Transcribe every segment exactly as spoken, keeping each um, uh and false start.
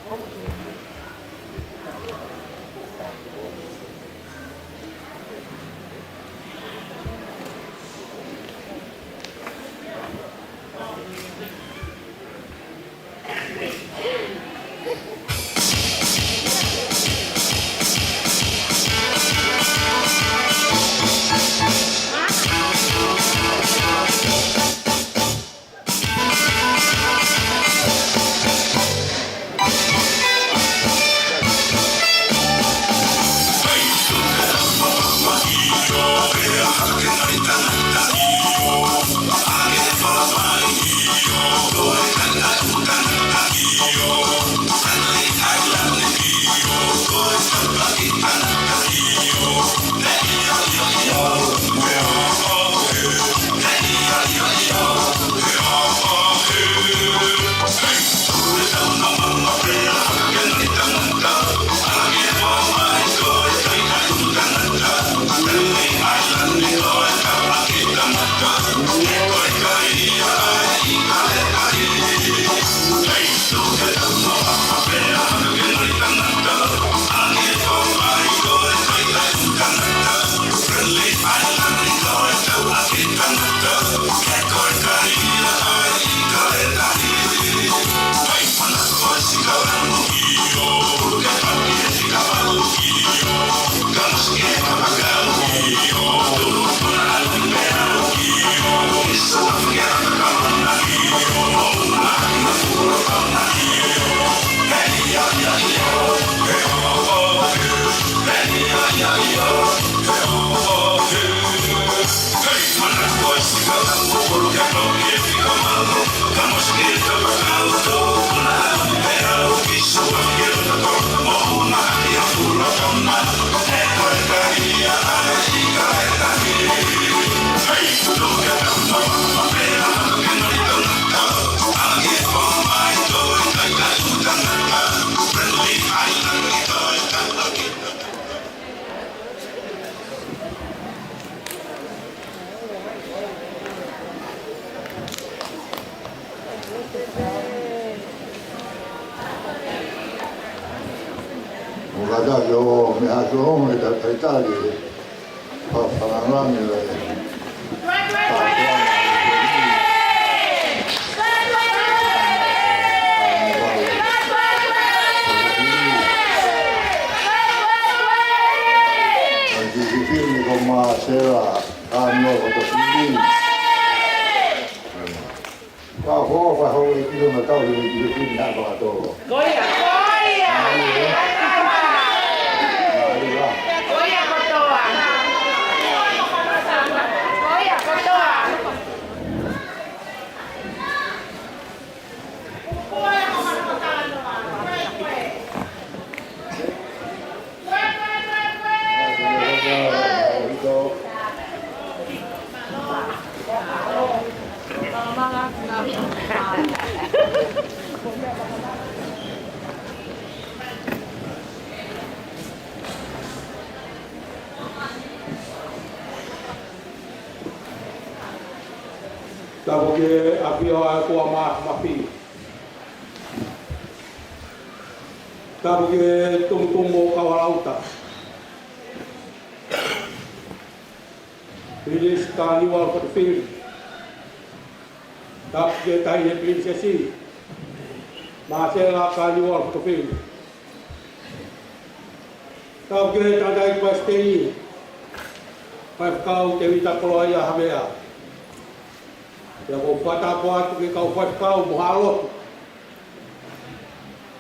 ʻO kātaki ʻo meʻa atu ʻo e tau taitali, pa-, pa-, pa-, pa-, Ko Masela, ka no ko to sili. Ka ho, ka ho, e kilo na tau, e kilo na tau. Ko ia, ko ia. Ko ia kotoa. Ko ia kotoa. Tapu ki he ʻafio ʻa e ʻOtua Māfimafi. Tapu ki he tumutumu ʻo Kaualauta. Pilinisi Kāniuala Fotofili. Tapu ki he Taʻahine Pilinisesi, Masela Kāniuala Fotofili. Tapu ki he Tangataʻeiki Palesiteni, Faifekau Tēvita Koloaʻia Havea. Pea ʻoku ou fakatapu atu ki he kau faifekau mo haʻa lotu.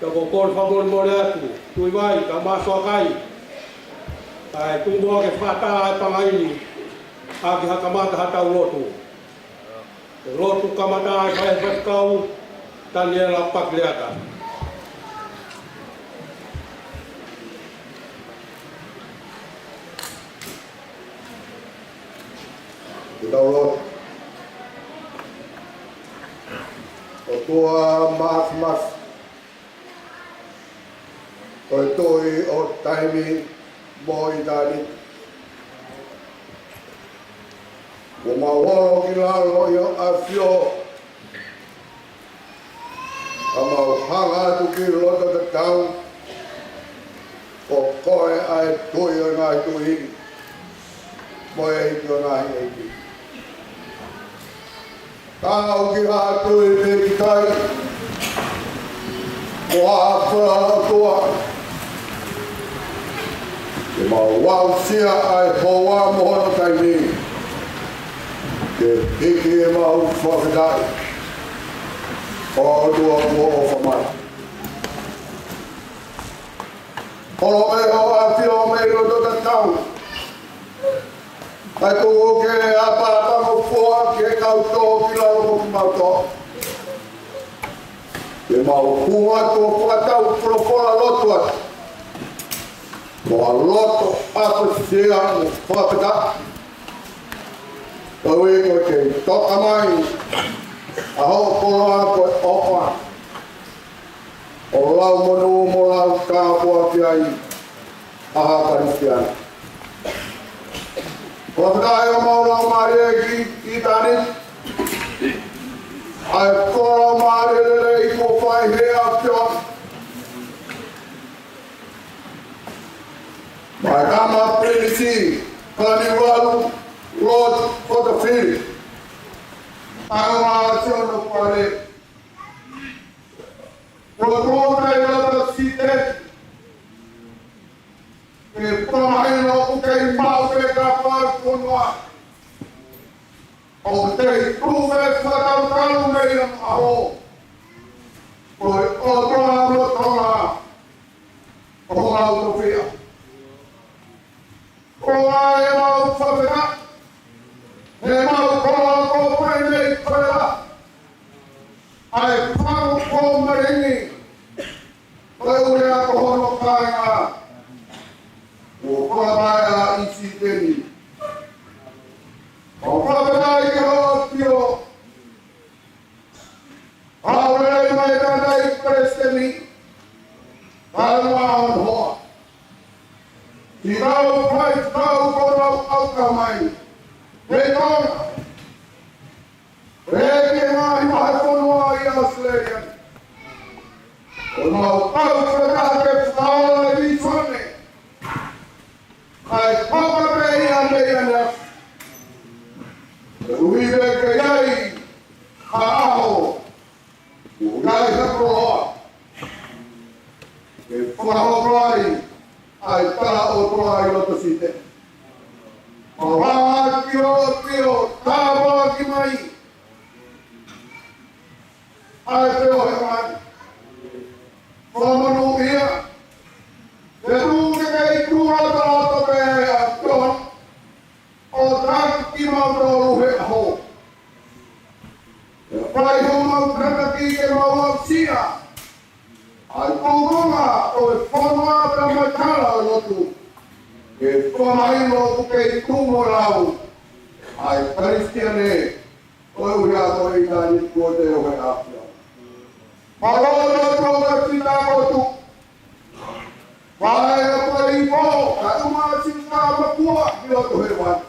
Pea ʻoku ou kole fakamolemole atu, Tuʻivai, ka Masoakai. Kae tuku muʻa ke fakataha e pangai ni, ʻaki ha kamata ha tau lotu. Lotu kamata ʻa e faifekau, Taniela Pakileata. Ke tau lotu. ʻOtua Māfimafi, ko e Tuʻi ʻo taimi mo ʻitāniti. Kuo mau holo ki lalo ʻi ho ʻafio, ka mau Hanga atu ki loto tatau, ko koe ʻa e Tuʻi ʻo e ngaahi tuʻi, mo e ʻEiki ʻo e ngaahi ʻeiki. Ka ʻoku ʻikai ha tuʻi mei he ʻikai, ko ha fala ʻOtua. Ke mau aʻusia ʻa e houa mo hono taimi, ke hiki ʻemau fakafetaʻi ki he ʻOtua kuo ʻofa mai. Holo mai ho ʻAfio mei loto tatau, kae tuku ke ʻapaʻapangofua ki he kau tō ki lalo mo kimautolu. Ke mau hū atu ʻo fakatau folofola lotu atu, mo ha loto ʻapasia mo fakafetaʻi. Koeʻuhi ko e kei toka mai ʻa hoʻo koloa ko e ʻofa, ʻo lau monū mo lau tāpuaki ai ʻa ha Kalisitiane. Fakafetaʻi ʻemau laumālie ki ʻitāniti, ʻa e koloa mālie lelei kuo fai ʻe he ʻAfio. Mai kama Pilinisi Kaniualu Lord Kotafili, ʻa e ngaahi siono pale. Ko e kōtai lata site, ke pamahi no ʻoku kei maʻu pē ka pā fonua. ʻOku tei tuʻu pē fakatautau mei he ʻaho. Ko e ʻOtua mo e Tonga ʻoku mau tofiʻa. Ko ʻemau fakafetaʻi, ʻemau koloa ko ʻeni ko e la, ʻa e pango ko Malingi, ko e uea ko hono kāinga, ʻo fakamaʻa ʻi Siteni. ʻOku fakafetaʻi ki hoʻo ʻAfio, ʻa e lelei mai ʻa e Palesiteni, ʻa e maʻu hoa. Ki he kau faifekau kuo nau ʻauka mai mei Tonga, pea ki he ngaahi vahefonua ʻi ʻAositelēlia. ʻOku mau kau fakataha ke fakaola e vīsone, ʻa e papa pē ia mei ʻaneafi. Koeʻuhi ke ʻi ai ha ʻaho, ʻoku ʻi ai ha koloa, ke fakahoko ai ʻa e tala ʻOtua ʻi loto Siteni. Mau hanga atu ki hoʻo ʻAfio, tāpuakiʻi mai ʻa e feohi mai. Fakamonūʻia, ke tuku ke kei tuʻu lotoloto pē ʻa e ʻAfio, ʻo taki kimautolu he ʻaho. Pea fai homau tataki ke mau aʻusia ʻa e tūkunga ʻo e fonua pea mo e tala ʻo e lotu, ke fakamahino ʻoku kei tuʻu mo lau ʻa e Kalisitiane, koeʻuhi ko e ʻitāniti kuo te ʻofa ʻAfio. Mālō ʻa e tokatita kotu, vahe ʻa e pō, ka tuma sika makua ki loto hēvani.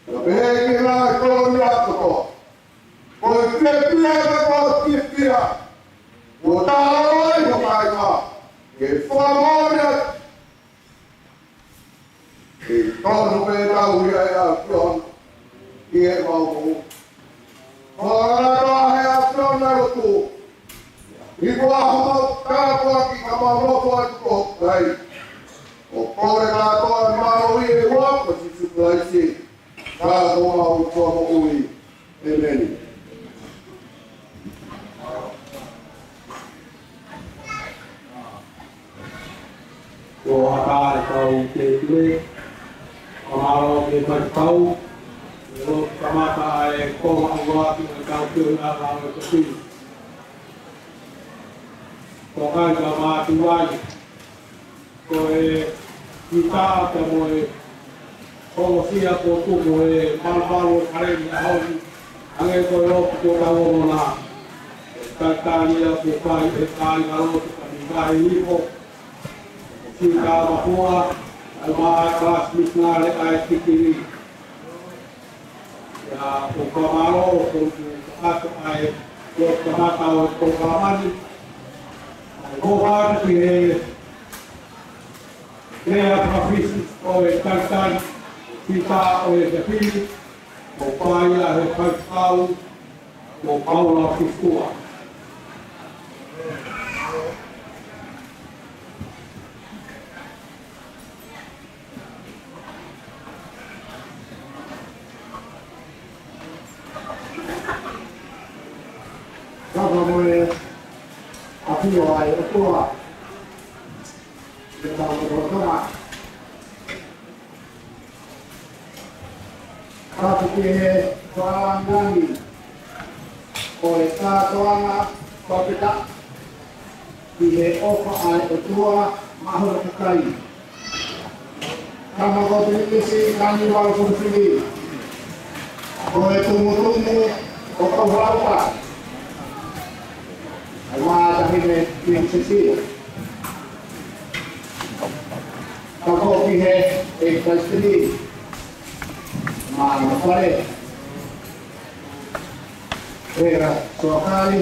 Ka pehē ki he ngaahi kolonia kotoa, ko e fiefia ka ko e fiefia, ʻo tālai ho kāinga, ke fakamoʻoni atu, ke tonu pē tauhi ʻa e ʻAfiona ʻi heʻemau moʻui. Ko e ʻAfiona, ʻa e ʻAfiona lotu. ʻI ko ʻaho mau tāpuaki ka mau nofo atu ko hoku kai. ʻO kole kātoa ʻa e mālohi ʻe ua ko Sīsū Kalaisi, ka ko homau Fakamoʻui. ʻĒmeni. Ko e hā e kau tēpile, fakamālō ki he faifekau, ʻe lotu kamata ʻa e konga ua ki he kau tēpile ʻa e tēpile. Ko e kai ka mātuʻa ai, ko e kita ata mo e kolosia ko tuku he malumalu ʻo e kaleni ʻaho ni, hangē ko e lotu ko tau ʻomona. Kai kai ia ko kai e kai ngalo ko kai kai ipo. Kita ata kua, ʻa e maʻa e kalasi misinale ʻa e tikili. Ia, ʻoku fakamālō, ʻoku ou kakato ai, Ko e kamata ʻo e polokalama ni, ʻoku ʻoatu ki he lea fakafisi ʻo e talitali fita ʻo e efiafi ni, ʻoku fai ia ʻe he faifekau ko Paula Fisikua. Ka ko e ʻafio ʻa e ʻOtua ʻi hotau lotolotonga. Ka ko e fakalangilangi ʻo e kātoanga fakafetaʻi ki he ʻofa ʻa e ʻOtua maʻa hono kakai. Tama ko Pilinisi Kanivalu Fonofili, ko e tumutumu ʻo Kauhaʻuta, ʻa e Maʻa Taʻahine Pilinisesi. Ka ko e ʻEiki Palesiteni, Maʻa Nofale, Hera Soakali,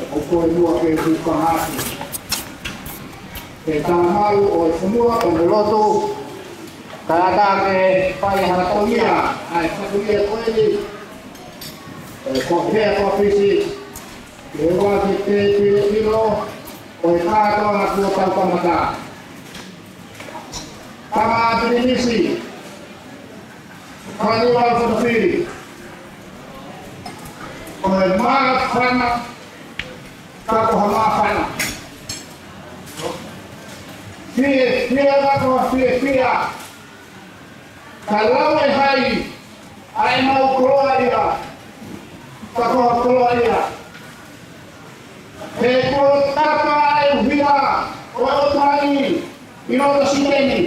ʻoku ou kole muʻa ke u hūfanga atu he talamalu ʻo e fonua ʻo e lotu, kae ʻatā ke fai ha fatongia, ʻa e fatongia ko eni, ʻe ko e hea ko Fisi, ke ua ke te pile ʻilo, ʻo e kātoanga kuo tau kamata. Tama Pilinisi Kanivalu Fonofili, ko e māfana, ka ko ha māfana. Fiefia, ka ko ha fiefia. Ka lau ʻe hai ʻa ʻemau koloaʻia, ka ko ha koloaʻia. He kuo tapa ʻa e ʻuhinga ʻo e ʻOtua ni ʻi loto Siteni.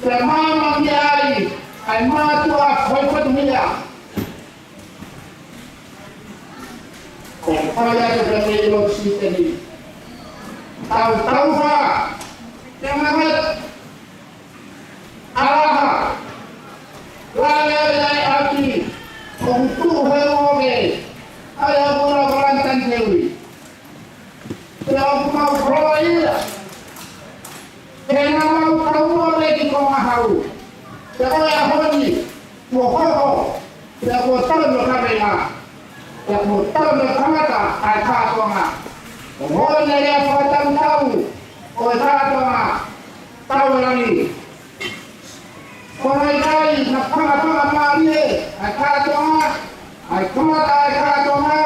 Pea māmani ai ʻa e mātuʻa faifatongia. ʻOku fai atu pē mei loto Siteni. Tau, tau fa. Te mama. ʻAlaha. Lale ai ʻa e ʻapi. ʻOku tuʻu he ʻoke. ʻAi ʻa e kula Valentine Day. Pea ʻoku mau koloaʻia. Ke na mau kaua le ki ko mahau. Pea ko e ʻaho ni, kuo hoho. Pea kuo tau no kaveinga. Pea kuo tau no kamata ʻa e kātoanga. ʻO hoi ne lea fakatautau ʻo e kātoanga. Tau e langi. Ko e kai, na kamata mālie ʻa e kātoanga. ʻA e kamata ʻa e kātoanga.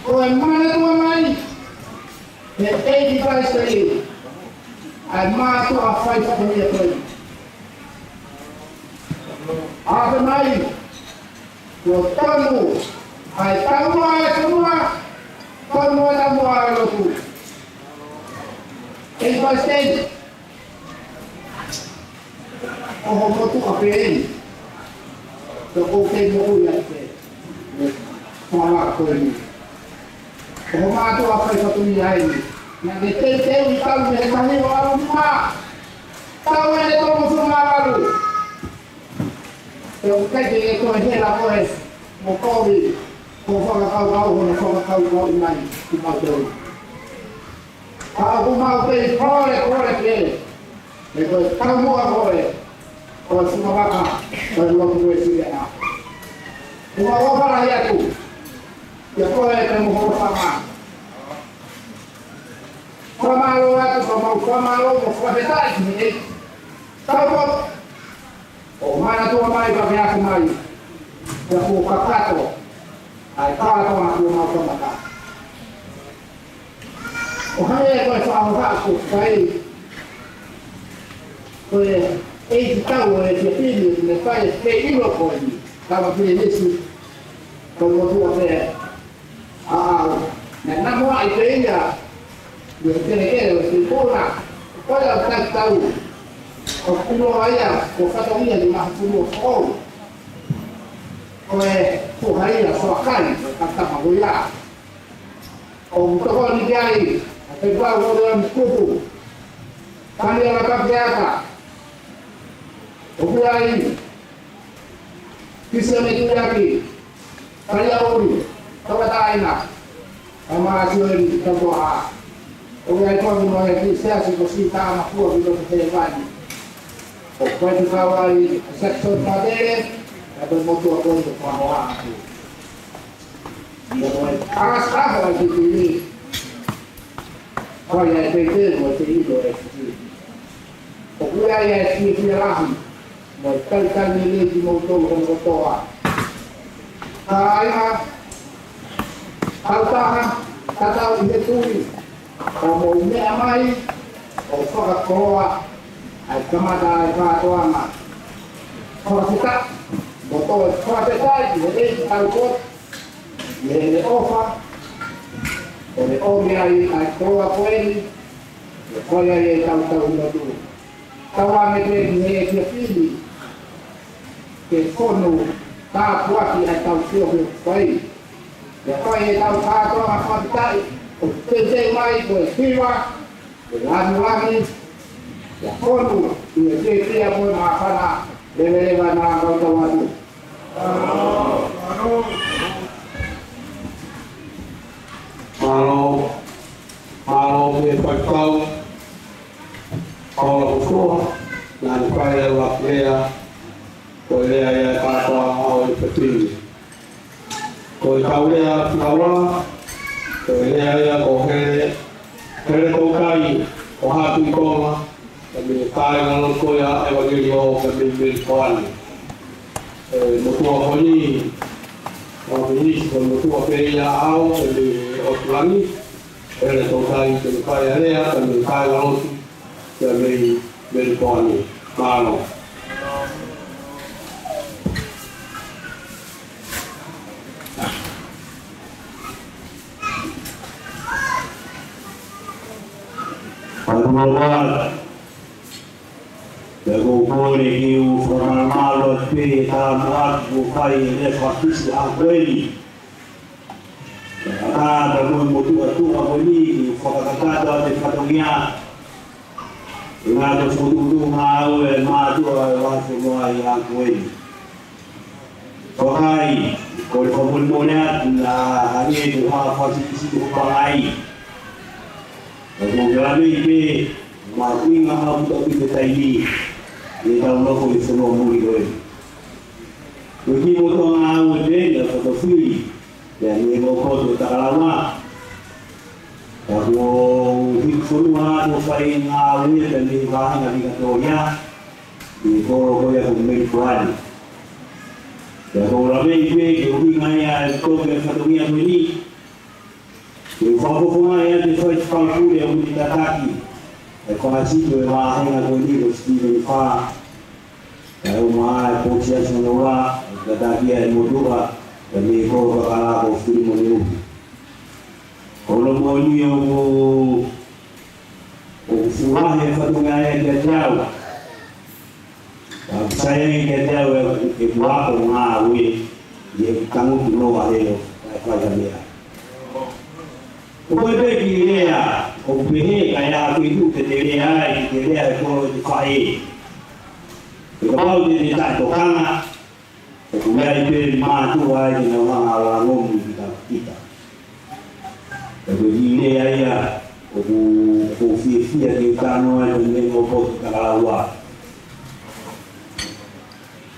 Ko e manatua mai ʻe he ʻEiki Palesiteni ʻa e mātuʻa faifatongia ko eni. ʻApe mai, kuo tonu ʻa e taumuʻa ʻa e fonua, tonu ʻa e taumuʻa ʻa e lotu. ʻEiki Palesiteni, ko ho motuʻa pē eni. Ko ʻoku kei moʻui ai pē ʻa e fonua ko eni. Ko ho mātuʻa faifatongia eni. Naʻa ke teuteuʻi tau mei he tahi ʻo ʻalu nima. Tau ʻe tolongofulu mā valu. Pea ʻoku ʻikai ke toe hela koe mo Kovi, ko e fakakaukau hono fakakaukauʻi mai kimautolu. Ka ʻoku mau kei kole, kole pē, he ko e taumuʻa ko ē ʻo e fungavaka ʻo e lotu Uēsiliana. Kuo mau ʻofa lahi atu kia koe pea mo ho fanga. Fakamālō atu, ka mau fakamālō mo fakafetaʻi ki he ʻEiki. Tau ko ʻo manatua mai ka ke ako mai, pea kuo kakato ʻa e kātoanga kuo mau kamata. ʻO hangē ko e fakahoha ko ē, ko e ʻeikitau ʻo e efiafi ni, ne fai ʻe he ʻilo ko eni, Tama Pilinisi, ko e motuʻa pē ʻaʻau. Naʻe namu ai pē ia ʻi he kelekele ʻo e sipuna. Ko ia ʻoku tatau, ʻoku ʻiloa ia ko e fatongia ni maha fulu ʻo foʻou. Ko e foha ia ʻo Soakali, ko e tama ko ia. ʻOku tokoni ki ai ʻa Fekau Holioni Kupu, Taniela Kapiaka, ʻoku ʻi ai Kisione Tuiaki, Kaliaʻuli, Toketā Ina, ʻa Māsioli Tautoʻa. ʻOku ʻi ai e toenga ʻo e kiʻi siasi ko Sita Makua ki loto hēvani. ʻOku ʻi ai e kau ai Saxon Patele, ʻa e motuʻa ko eni ko Fanoa atu. ʻOku ʻi ai e ʻasi ʻaho ʻa e kiʻi ko ia e teitei mo e teitei ʻo e kiʻi. ʻOku ʻi ai e fiefia lahi, mo e talitali lelei kimoutolu hono kotoa. Kāinga, kautaha, tatau ʻi he tui, ʻo mou meʻa mai, ʻo fakakoloa, ʻa e kamata ʻa e kātoanga. Fakafetaʻi, mo toe fakafetaʻi, ʻi he ʻEiki taupotu, ʻi heʻene ʻofa, ʻo ne ʻomi ai ʻa e koloa ko eni, ʻe fai ai ʻetau tauhi lotu. Tau ʻoange pē ki he ʻEiki ʻa Fili, ke fonu tāpuaki ʻa e tau feohi ʻoku fai. ʻE fai ʻetau kātoanga fakafetaʻi, ʻo teitei mai ko e hiva, ko e lāngilangi, ʻe fonu, ʻi he fiefia mo e māfana, leveleva ʻa e ngaahi kau tau atu. Mālō, mālō ki he faifekau, Paula Kufoa, naʻa ne fai e lau lea, ko e lea ia ʻa e kātoanga ʻo e pēpini. Ko e kau lea fika ua, ko e lea ia ko Hele, Hele Toutai, ʻo Haʻapitonga, ʻa e kāingalotu ko ia ʻa ʻEvangeliō Kemeni Melipoane. ʻE motuʻa ko eni, ʻa e minisitā ko e motuʻa pē ia ʻaʻau, ʻa e ʻOtu Langi, Hele Toutai, ke ne fai ʻa e lea, ʻa e kāingalotu, Kemeni Melipoane. Mālō. Pea ʻoku ou kole ke u fakamālō atu pē ʻi he talanoa kuo fai ʻe he fakafisi ʻa ko eni. Pea ka ta mo e motuʻa tuʻa ko eni, ke u fakakakato atu e fatongia. ʻI he ngaahi fokotuʻutuʻu ngāue ʻa e mātuʻa ʻo e vahefonua ʻi ʻaho ko eni. Vakai, ko e fakamolemole atu naʻa hangē ʻoku hā fasi ki situ ko Pangai. Ka ko e lave pē, mahuʻinga ha ʻoku tau ʻi he taimi, ʻi heʻetau nofo ʻi he fonua muli ko eni. Ko e kiʻi motuʻa ngāue pē, ʻa Fotofili, pea mei he motu ʻo Takalaua. Ka kuo u hiki fonua atu ʻo fai ngāue pē mei he vāhenga Vikatōlia, ʻi he kolo ko ia ko Melipoane. Pea ʻoku ou lave pē ke u ʻuhinga ia ʻa e toki ʻa e fatongia ko eni. Ke u fakafofonga atu e faifekau pule ʻoku ne tataki ʻa e fanga sipi ʻo e vāhenga ko eni ko Steven Fā. Kae ʻumaʻā e potu siasi ʻo Noa, ʻoku tataki ʻe he motuʻa, pea mei he kolo kakala ko Filimone ʻUhi. Ko hono moʻoni ʻoku, ʻoku fuʻu lahi e fatongia ia kiate au. Ka ʻoku sai ange kiate au ʻeku, ʻeku ako ngāue, ʻi heʻeku tangutu noa he ʻo, ʻo fai ha meʻa. Ko e pē kiʻi lea, ʻoku pehē, ka ʻi ai ha kiʻi tuʻu te te lea ai, te te lea he kolo ʻo e faʻē. He kapau te te taʻetokanga, ʻoku ʻi ai pē mātuʻa ia ke nau hanga ʻo langomi kita, kita. Ka ko e kiʻi lea ia, ʻoku, ʻoku ou fiefia ke u talanoa ai mei he motu ʻo Takalaua.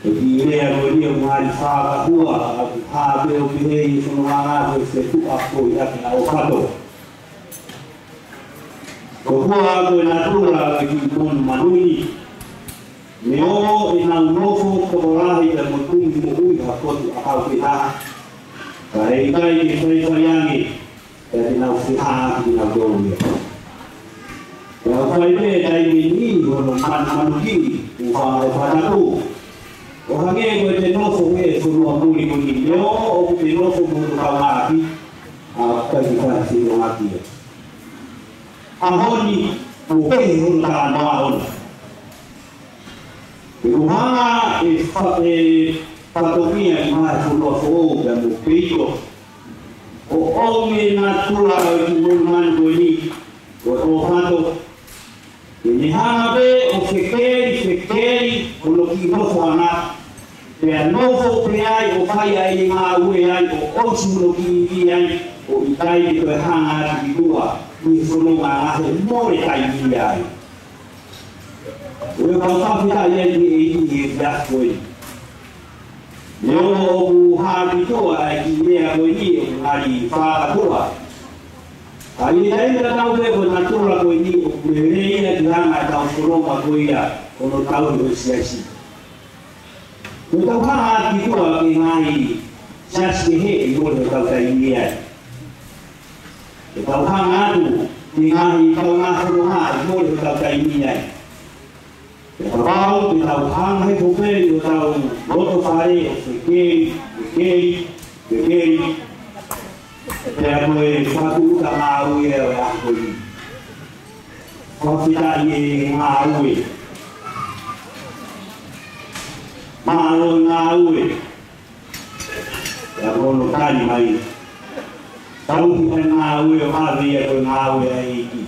Ko e kiʻi lea ko eni ʻoku ngali fakahua, ʻoku hā pē ʻo pehē ʻi he fononga ko e fetuʻu ako ia ke na ʻo fato. Ko e hā ko e natula ʻo e kiʻi monumanu ni. Neongo ʻenau nofo tokolahi pea mo e kumi moʻui ha potu ʻakau pē taha. Ka ʻe ʻikai ke faifai ange, pea te nau fihā ʻaki kinautolu ia. Pea ʻoku fai pē taimi ni hono manu, manu kiʻi, ʻoku fai e fataku. ʻO hangē ko e te nofo he fonua muli ko eni, neongo ʻoku te nofo mo hoto kaungāʻapi, ʻa ʻikai ke fai ha feʻiloaki ia. ʻAho ni, ʻoku kehe hono talanoa ʻona. He ʻoku hanga ʻe fa-, ʻe fatongia ki he fonua foʻou pea mo Peito. ʻO ʻomi e natula ʻo e kiʻi monumanu ko eni, ko e ʻofato. Ke ne hanga pē ʻo fekeli, fekeli, hono kiʻi nofoʻanga. Pea nofo pē ai ʻo fai ai e ngāue ai, ʻo ʻosi hono kiʻi ivi ai, ʻo ʻikai ke toe hanga atu ki tuʻa, ʻi he fononga ʻa e mole taimi ai. ʻOku ou fakafetaʻi ai ki he ʻEiki he efiafi ko eni. Neongo ʻoku hā ki tuʻa ʻa e kiʻi lea ko eni ʻoku ngali fakakatoa. Ka ʻi he taimi tatau pē ko e natula ko eni ʻoku lelei ia ke hanga ʻetau fononga ko ia ʻo tauhi ʻo e siasi. Ko ʻetau hanga atu ki tuʻa ki he ngaahi siasi kehe ʻi mole hotau taimi ai. Ke tau hanga atu ki he ngaahi kaungā fononga ʻi mole hotau taimi ai. Ke tau pau, ke tau hanga he popeli ʻo tau loto fale ʻo fekeli, fekeli, fekeli. Pea ko e fatu uta ngāue ʻo e ako ni. Fakafetaʻi e ngāue. Mālō e ngāue. Pea ko hono tali mai. Tau ki he ngāue ʻo ʻave ia ko e ngāue ʻa e ʻEiki.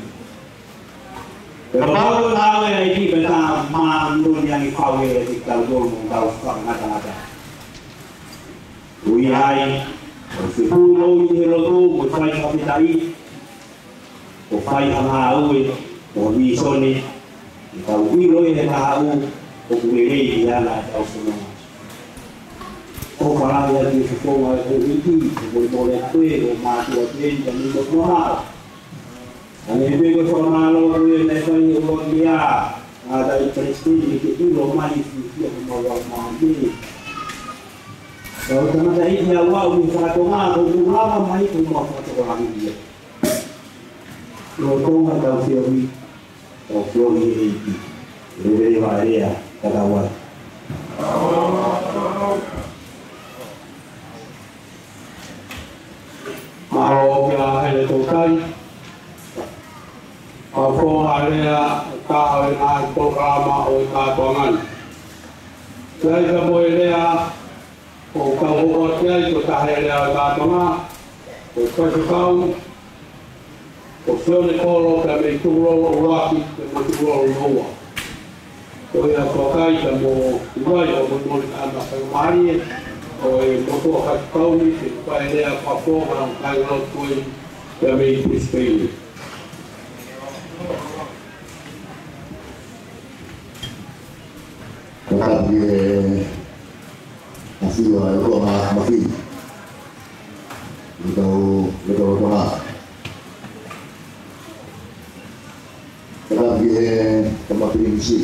Pea kapau ko e ngāue ʻa e ʻEiki pea tā mālō ni ange kau e te tau tō mo tau fakangatangata. Ui ai, ʻo se pū lou ʻi he loto, mo fai fakafetaʻi. ʻO fai ha ngāue, ʻo vīsone, ʻi he tau ʻilo ʻe he kahaʻu, ʻoku lelei ʻi he anga ʻetau fononga. ʻOku ou fakaʻamu atu ki he fofonga ʻo e ʻEiki, ʻo molemole atu ē, ʻo mātuʻa atu ē, ka ni mo tua mā. Ka ne pē ko e fakamālō ko ia naʻe fai ʻe ʻUluaki ʻa, ʻa tai palesiteni ke ʻilo mai fiefia ko mau au mā me. Ka ʻo tangata ʻi he au au ʻi he fakatonga, ko ʻUluaki mai ko mau fakatokolangi ia. Lolotonga ʻetau feohi, ʻetau feohi ʻEiki. Lelei ʻa e lea, ka tau ai. Mālō kia Hele Toutai. Mau foha lea, ka ʻo e ngaahi polokalama ʻo e kātoanga ni. Lea ia mo e lea, ʻo kau hoko atu ai, ko e taha e lea ʻo e kātoanga, ko e faifekau, ko Sione Kolo, pea mei Tukulolo ʻUluaki, pea mei Tukulolo ʻUlua. Ko ia ko kai ka mo ʻUlua, ʻo mo mo ka ma ka mali, ʻo e mo ko ka kau ni, ke kai lea ka ko ka kai lo ko ia, pea mei Brisbane. Ka ka ki he ʻAfio ʻa e ʻOtua Māfimafi. Ke tau, ke tau ʻotua. Ke tau ki he Tama Pilinisi.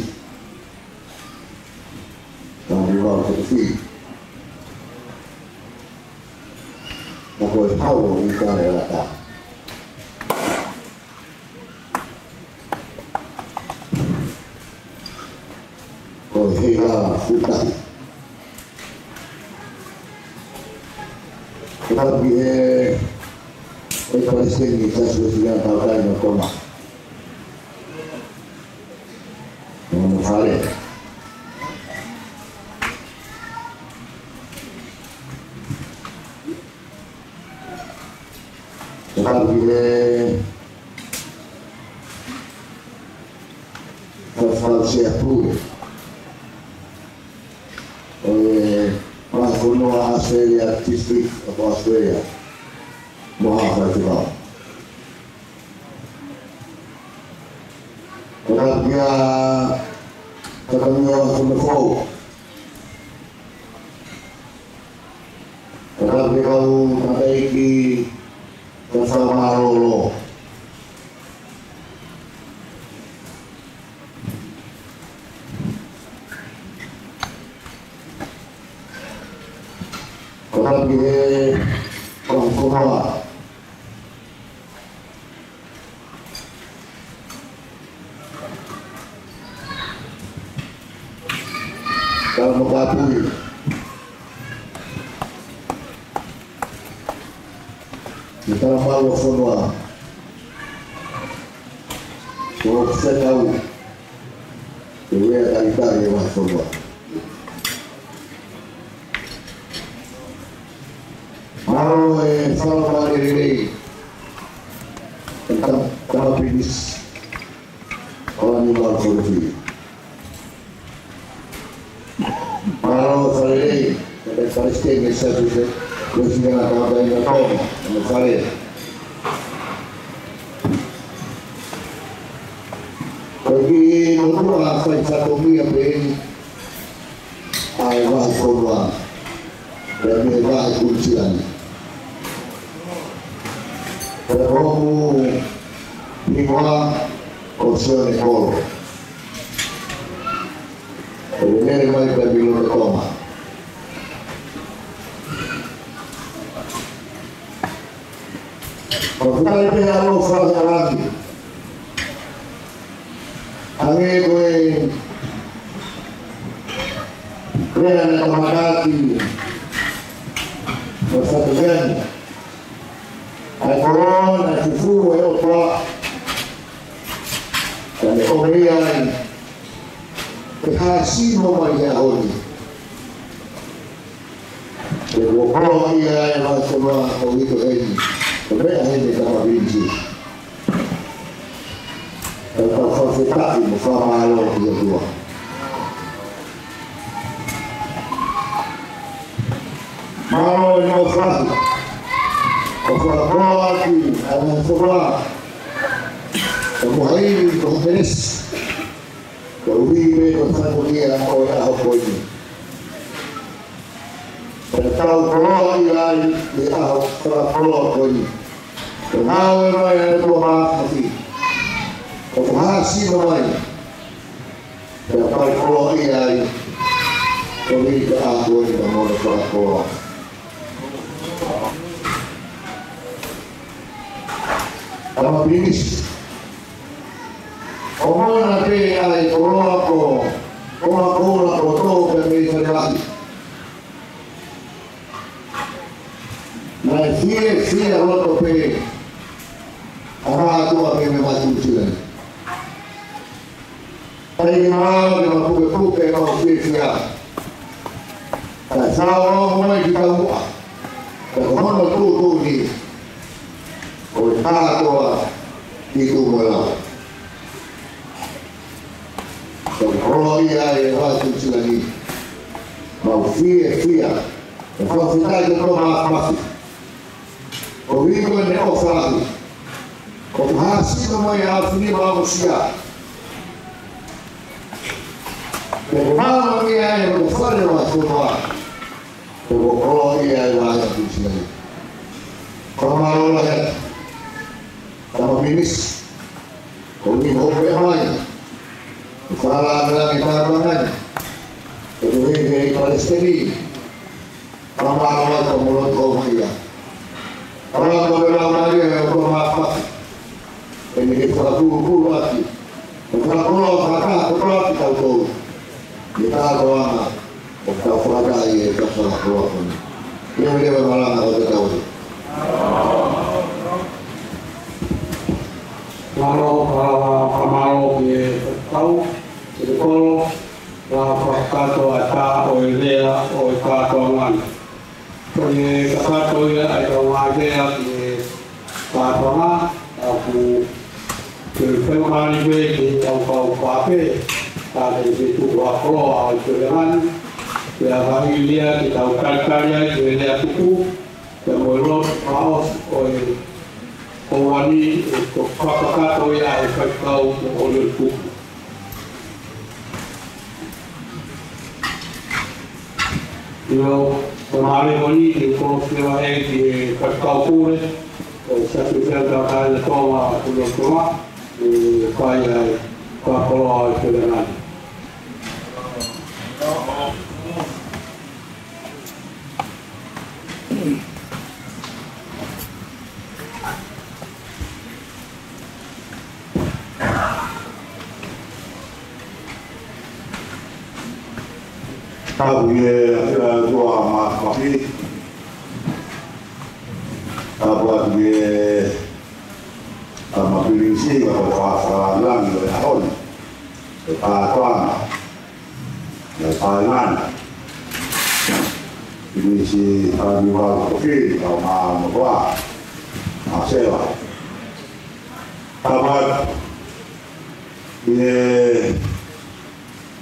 Tau ki he Vau Kotofi. Ka ko e pau ʻo e kale ʻa ta. Ko e hei la futa. Ko tau ki he, he palesiteni Siasi Uēsiliana Tautai mo Tonga. Mo hono fale. Ko tau ki he Faifekau Sea Pule ʻo e Māfonu ʻa Australia, District of Australia, mo ha faifekau. Ko tau ki he Faifekau Māfonu Fou. Ko tau ki he kau tangataʻeiki, ka fakamālōlō. Ko tau ki he kau fonua. Tau mo kapui. Ke tau malu ʻa fonua. Ko fekau. Ke lea talitali ʻa fonua. Mālō e fakamālō lelei. Tama, Tama Pilinisi. ʻO ni mau kofi. Mālō e fakalelei Tēnesi Sātusi, Palesiteni ʻa e Tauʻatāina ʻo Tonga, ʻa e Fale. Ko e kiʻi motuʻa fai fatongia pē eni ʻa e vahefonua, pea mei he Vahe Kuinisilani. Pea ko hoku hingoa ko Sione Kolo. ʻOku ou lele mai pē mei loto Tonga. Fakafetaʻi pē ʻa e ʻaloʻofa ʻa e langi. Hangē ko e lea naʻe kamata ʻaki ʻe he Fatu Veni, ʻa e koloa naʻe fufū ʻe he ʻOtua, ka ne ʻomi ai ke hāsino mai he ʻaho ni. Pea kuo koloaʻia e vahefonua ʻo e ʻaho ni. Ko e meʻa eni, Tama Pilinisi. Tau fakafetaʻi mo fakamālō ki he ʻOtua. Mālō e ʻofa lahi ʻoku fakakoloa ʻaki ʻa e vahefonua, ʻa Muʻa Ivi ko Penesi, koeʻuhi pē ko e fatongia ʻo e ʻaho ko eni. Pea tau koloaʻia ai ʻi he ʻaho fakakoloa ko eni. Ko e ngāue mai ʻa e ʻOtua Māfimafi, ʻoku hāsino mai, pea tau koloaʻia ai, koeʻuhi ko e ʻaho ko eni ka mole fakakoloa. Tama Pilinisi, ʻoku mou ʻilo pē ʻa e koloa ko, ko e koloa ko e tō pē mei Fale Lahi. Naʻe fiefia loto pē ʻa e mātuʻa pē mei Vahe Kuinisilani. ʻIkai ke mau ʻilo ke mau pukepuke ʻemau fiefia. Ka tau ō mai ki taumuʻa, ka ko hono tuʻutuʻuni, ko e kātoa ʻi tuʻa mo e lao. Ko e koloaʻia e Vahe Kuinisilani. Mau fiefia. ʻOku fakafetaʻi ki he ʻOtua Māfimafi, koeʻuhi ko ʻene ʻofa lahi, ʻoku hāsino mai ʻa e ʻAfio ni mo e ʻAfio Asia. Pea ko e mālō ia ʻe he fale ʻo e vahefonua, pea ko e koloaʻia e Vahe Kuinisilani. Fakamālō lahi atu, Tama Pilinisi, koeʻuhi ko hoʻo meʻa mai, ʻo fakalāngilangiʻi e taumuʻa ni, koeʻuhi ko e Palesiteni, fakamālō atu mo e loto houngaʻia. Fakamālō atu ki he Laumālie ʻo e ʻOtua Māfimafi, ʻene kei fakapulupulu ʻaki, ʻo fakakoloa fakataha kotoa kitautolu, ʻi he kātoanga ʻoku tau fakataha ai ʻi he fakakoloa ko eni. Leveleva e malanga ʻo e tau. Mālō, mālō, mālō ki he tau, ki he kolo, ʻa e fakakakato ʻa e tā ʻo e lea ʻo e kātoanga ni. Ko e kakato ia ʻa e kau ngāue ki he kātoanga, ʻa ia ʻoku ke fai mālie pē ke tau kau pāpē, ka ke ke tuku ʻa e koloa ʻo e tō lea ni, pea ka hili ia ke tau talitali ai ki he lea tuku, pea mo e lotu fakaʻosi ʻo e ʻaho ni, ʻe toki fakakakato ia ʻe he faifekau ʻo e tuku. ʻIo, ko e mālie ko eni, te u kolosi leva ē ki he faifekau pule ʻo e Siasi ʻo e Tauʻatāina ʻo Tonga, Pule ʻo Tonga, ʻe fai ai e fakakoloa ʻo e tō lea ni. Tapu ki he ʻAfio ʻa e ʻOtua Māfimafi. Tapu atu ki he Tama Pilinisi, ʻa e fakalāngilangi ʻo e ʻaho ni, ʻo e kātoanga, ʻo e kāinga ni. Pilinisi Haʻapiʻiraʻa Tokoni, kau mā motoa, mā sela. Tapu atu ki he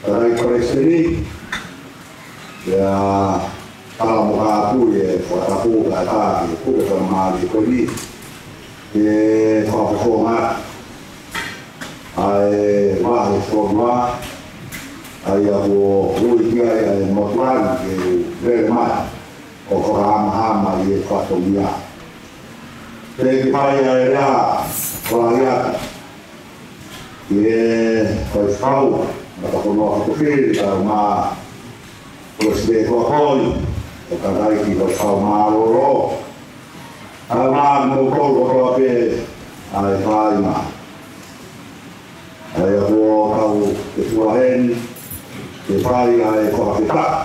Tangataʻeiki Palesiteni, ʻa e kau mā Ko eni, ke fakafofonga ʻa e vahefonua, ʻa ia kuo ui ki ai ʻa e motuʻa ni ke lele mai ʻo fakahamahama ʻi he fatongia. Ke ke fai ʻa e lea, ko ia ke fai fau, ma ka kono a kutokiri, ka ma ko si te kua koi, ʻo ka kai ki ko fau mālōlō. ʻA e mā mo ko ko ko pē, ʻa e kāinga. ʻA ia ko kau ke fua heni, ke fai ʻa e fakafetaʻi.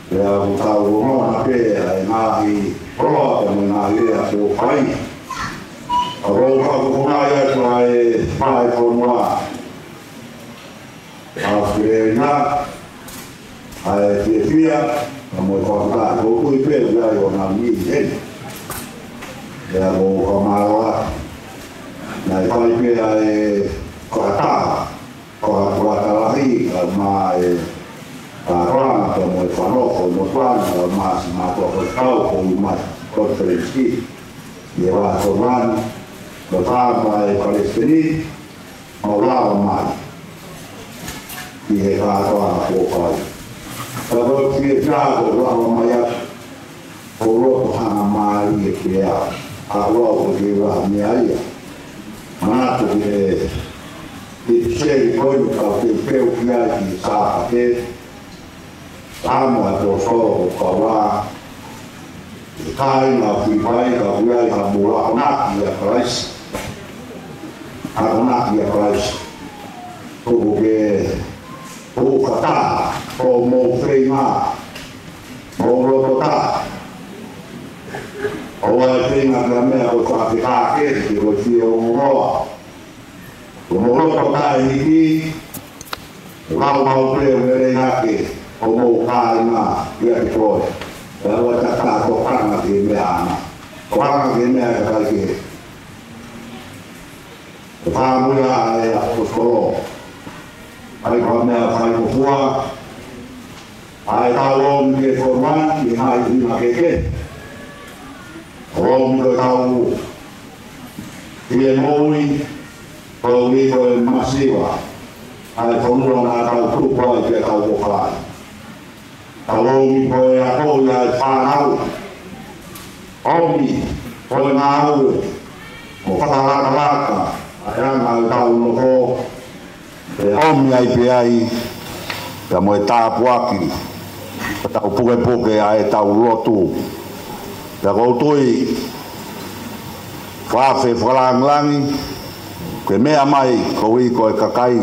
Pea ko kau ʻo mona pē, ʻa e ngaahi roa, pea mo e ngaahi lea ko fai. ʻA ko kau ko ngai atu ʻa e vahefonua. ʻA fiefia, ʻa e fiefia, ka mo e fakafetaʻi, ko kui pē, ʻoku ʻi ai ʻo nau ni heni. Pea ko fakamālō atu. Naʻe fai pē ʻa e fakataha, fakatuʻatalahi, ka ma e, ka rana, ka mo e fanofo, mo tuana, ka ma si mātua ko kau, ko u mai, ko te ski. Ia wa ko mani, ko tā ma e palesiteni, ʻo lava mai ki he kātoanga kuo fai. Ka ko e fiefia ko lava mai atu, ko loto hanga mālie pea, ʻa ua ko ke ua mea ia. Manatu ki he, ki he seri ko inu kau ke peu ki ai ki Sāpate, Samoa ʻAposetolo ko Paula, ʻi he kāinga Filipai ka ʻoku ʻi ai ha mou akonaki ʻia Kalaisi. Akonaki ʻia Kalaisi. ʻOku ke, ʻoku ka taha, ʻo mou feinga, mou loto taha. ʻOua ʻe feinga ki ha meʻa ko e fakafekake, pe ko e fie ongoa. Ko mou loto taha hiki, lau mau pē ʻo lele hake, ʻo mou kāinga, ʻia te koe. Pea ʻoua te ta tokanga ki he meʻa ʻana. Tokanga ki he meʻa ʻe kakai ke. Ko fāmuia ʻa e ʻAposetolo. ʻAi ko ha meʻa fai ko fua. ʻAi tau ō mi ke fōmani, ki he ngaahi ʻuhinga kehekehe. ʻO ō mi ko e tau, ki he moʻui, Ko e ʻuhi ko e masiva, ʻa e fonua naʻa tau tupu ai pea tau ʻofa ai. Tau ōmi ko e ako ʻi he fānau. ʻOmi ko e ngāue, mo fakalakalaka, ʻa e anga ʻo tau nofo. Pea ʻomi ai pē ai, pea mo e tāpuaki, ko e tau pukepuke ʻa e tau lotu. Pea ʻoku ou tui, fakaafe fakalāngilangi, ke meʻa mai, koeʻuhi ko e kakai,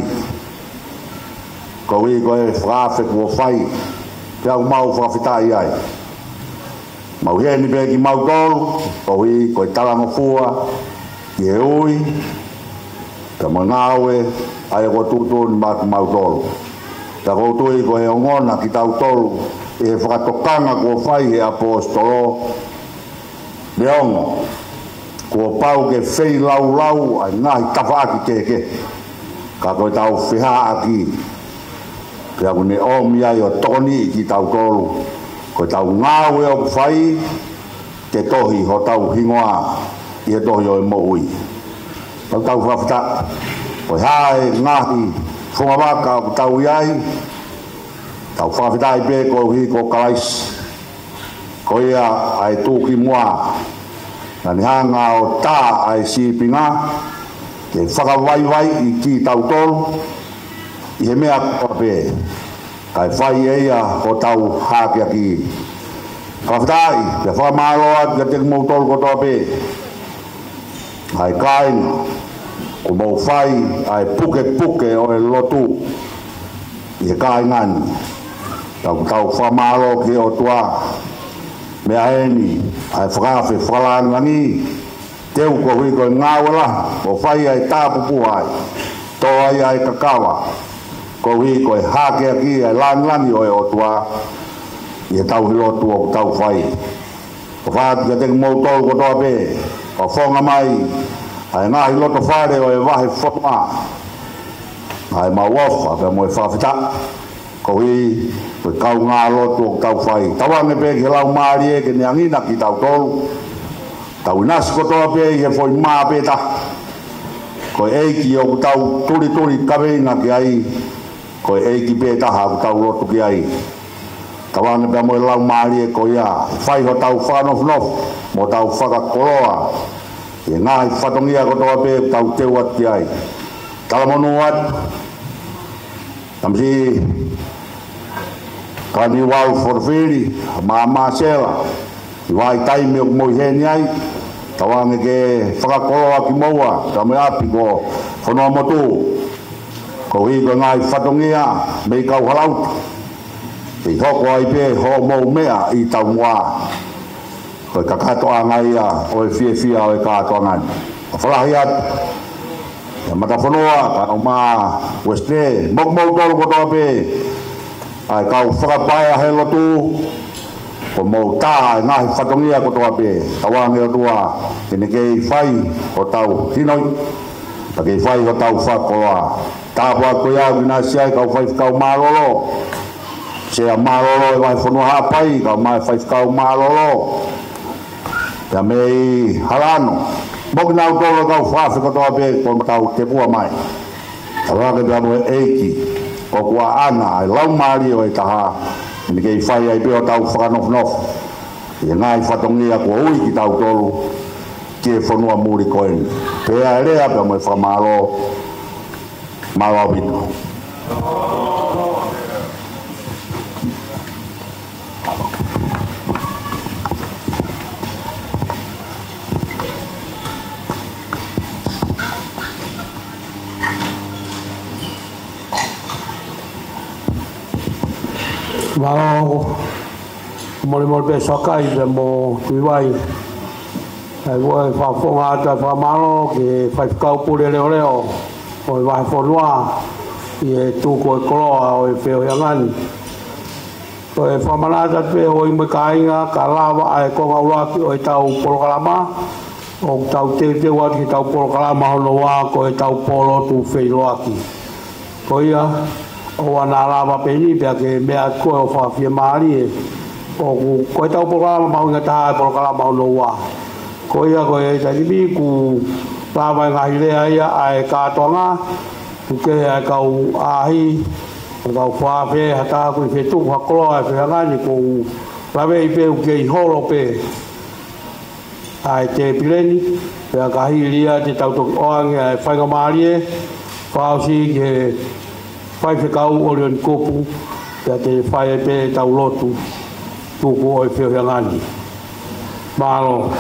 koeʻuhi ko e fakaafe kuo fai, pea ʻoku mau fakafetaʻi ai. Mau ʻi heni pē kimautolu, koeʻuhi ko e talangofua, ʻi he ui, pea mo e ngāue, ʻa ia kuo tuʻutuʻuni maʻa kimautolu. Pea ʻoku ou tui ko e ongona kitautolu, ʻi he fakatokanga kuo fai ʻe he ʻaposetolo, Neongo, kuo pau ke feilaulau ʻa e ngaahi tafaʻaki kehekehe, ka ko e tau fehaʻaki, pea ʻoku ne ʻomi ai ʻo tokoniʻi kitautolu, ko e tau ngāue ʻoku fai, ke tohi hotau hingoa, ʻi he tohi ʻo e moʻui. Tau tau fakafetaʻi, ko e hā e ngaahi fungavaka ʻoku tau ʻi ai, tau fakafetaʻi pē koeʻuhi ko Kalaisi. Ko ia ʻa e tuʻukimuʻa, naʻa ne hanga ʻo tā ʻa e sīpinga, ke fakavaivaiʻi kitautolu, ʻi he meʻa kotoa pē, kae fai ʻe ia hotau hākeakiʻi. Fakafetaʻi, pea fakamālō atu kiate kimoutolu kotoa pē. ʻA e kāinga, kuo mou fai ʻa e pukepuke ʻo e lotu ʻi he kāinga ni. Tau, tau fakamālō ki he ʻOtua, meʻa eni, ʻa e fakaafe fakalāngilangi, teu koeʻuhi ko e ngāue lahi, kuo fai ʻa e tāpupuha ai, tō ai ʻa e kakava, koeʻuhi ko e hākeakiʻi ʻa e lāngilangi ʻo e ʻOtua, ʻi he tauhi lotu ʻoku tau fai. ʻOfa atu kiate kimoutolu kotoa pē, ʻo fonga mai, ʻa e ngaahi loto fale ʻo e vahefonua, ʻa e mau ʻofa, pea mo e fakafetaʻi, koeʻuhi, ko e kaungā lotu ʻoku tau fai. Tauange pē ki he Laumālie ke ne ʻangina kitautolu, Tau ʻinasi kotoa pē ʻi he foʻi mā pē taha. Ko e ʻEiki ʻoku tau tulituli kaveinga ki ai, ko e ʻEiki pē taha ʻoku tau lotu ki ai. Tauange pea mo e Laumālie ko ia, ʻe fai hotau fakanofonofo, mo hotau fakakoloa ʻi he ngaahi fatongia kotoa pē ʻoku tau teu atu ki ai. Talamonū atu, tamasiʻi Kaniualu Fotofili, mo Masela, ʻi he vahaʻa taimi ʻoku mou ʻi heni ai, tauange ke fakakoloa kimoua, pea mo e ʻapi ko Fonuamotu, koeʻuhi ko e ngaahi fatongia mei Kauhalaʻuta, ʻe hoko ai pē hoʻomou meʻa ʻi taumuʻa. Ko e kakatoʻanga ia ʻo e fiefia ʻo e kātoanga ni. Fakalahi atu ʻa e matafonua, kae ʻumaʻā Uesitē, mo kimoutolu kotoa pē ʻa e kau fakapaea he lotu, kuo mou tā e ngaahi fatongia kotoa pē. Tauange ʻOtua ke ne kei fai hotau hinoi, pea kei fai hotau fakakoloa. Tāpuaki ko ia ʻoku ʻinasi ai kau faifekau mālōlō, Sea mālōlō ʻo e Vahefonua Haʻapai, kae ʻumaʻā e faifekau mālōlō, pea mei Halaʻano, mo kinautolu e kau fakaafe kotoa pē kuo tau tepua mai. Tauange pea mo e ʻEiki, ʻoku ʻaʻana ʻa e Laumālie ʻo e taha, ʻe ne kei fai ai pē hotau fakanofonofo ʻi he ngaahi fatongia kuo ui kitautolu ki he fonua muli ko eni. Pea ʻe lea pea mo e fakamālō. Mālō ʻaupito. Mālō. Molemole pē Soakai pea mo Tuʻivai. ʻAi ʻo fakafofonga atu ʻa e fakamālō ki he Faifekau Pule Leʻoleʻo ʻo e Vahefonua ʻi he tuku ʻo e koloa ʻo e feohiʻanga ni. Ko e fakamanatu atu pē ʻe hoʻo mo e kāinga, ka lava ʻa e konga ʻuluaki ʻo ʻetau polokalama, ʻoku tau teuteu atu ki heʻetau polokalama hono ua, ko ʻetau pōlotu feʻiloaki. Ko ia, ʻoua naʻa lava pē eni pea ke meʻa atu koe ʻo fakafiemālie. ʻOku, ko ʻetau polokalama mahuʻinga taha ʻa e polokalama hono ua. Ko ia ko e taimi ʻoku lava e ngaahi lea ia ʻa e kātoanga, tuku kehe ʻa e kau ʻaʻahi, ʻa e kau fakaafe, ha taha ʻoku ʻi he fetuku ha koloa ʻo e feohiʻanga ni, ʻoku ou laveʻi pē ʻoku kei holo pē ʻa e tēpile ni, pea ka hili ia te tau toki ʻoange ʻa e faingamālie, fakaʻosi ki he Faifekau ʻOlioni Kupu, pea te fai pē ʻetau lotu tuku ʻo e feohiʻanga ni. Mālō.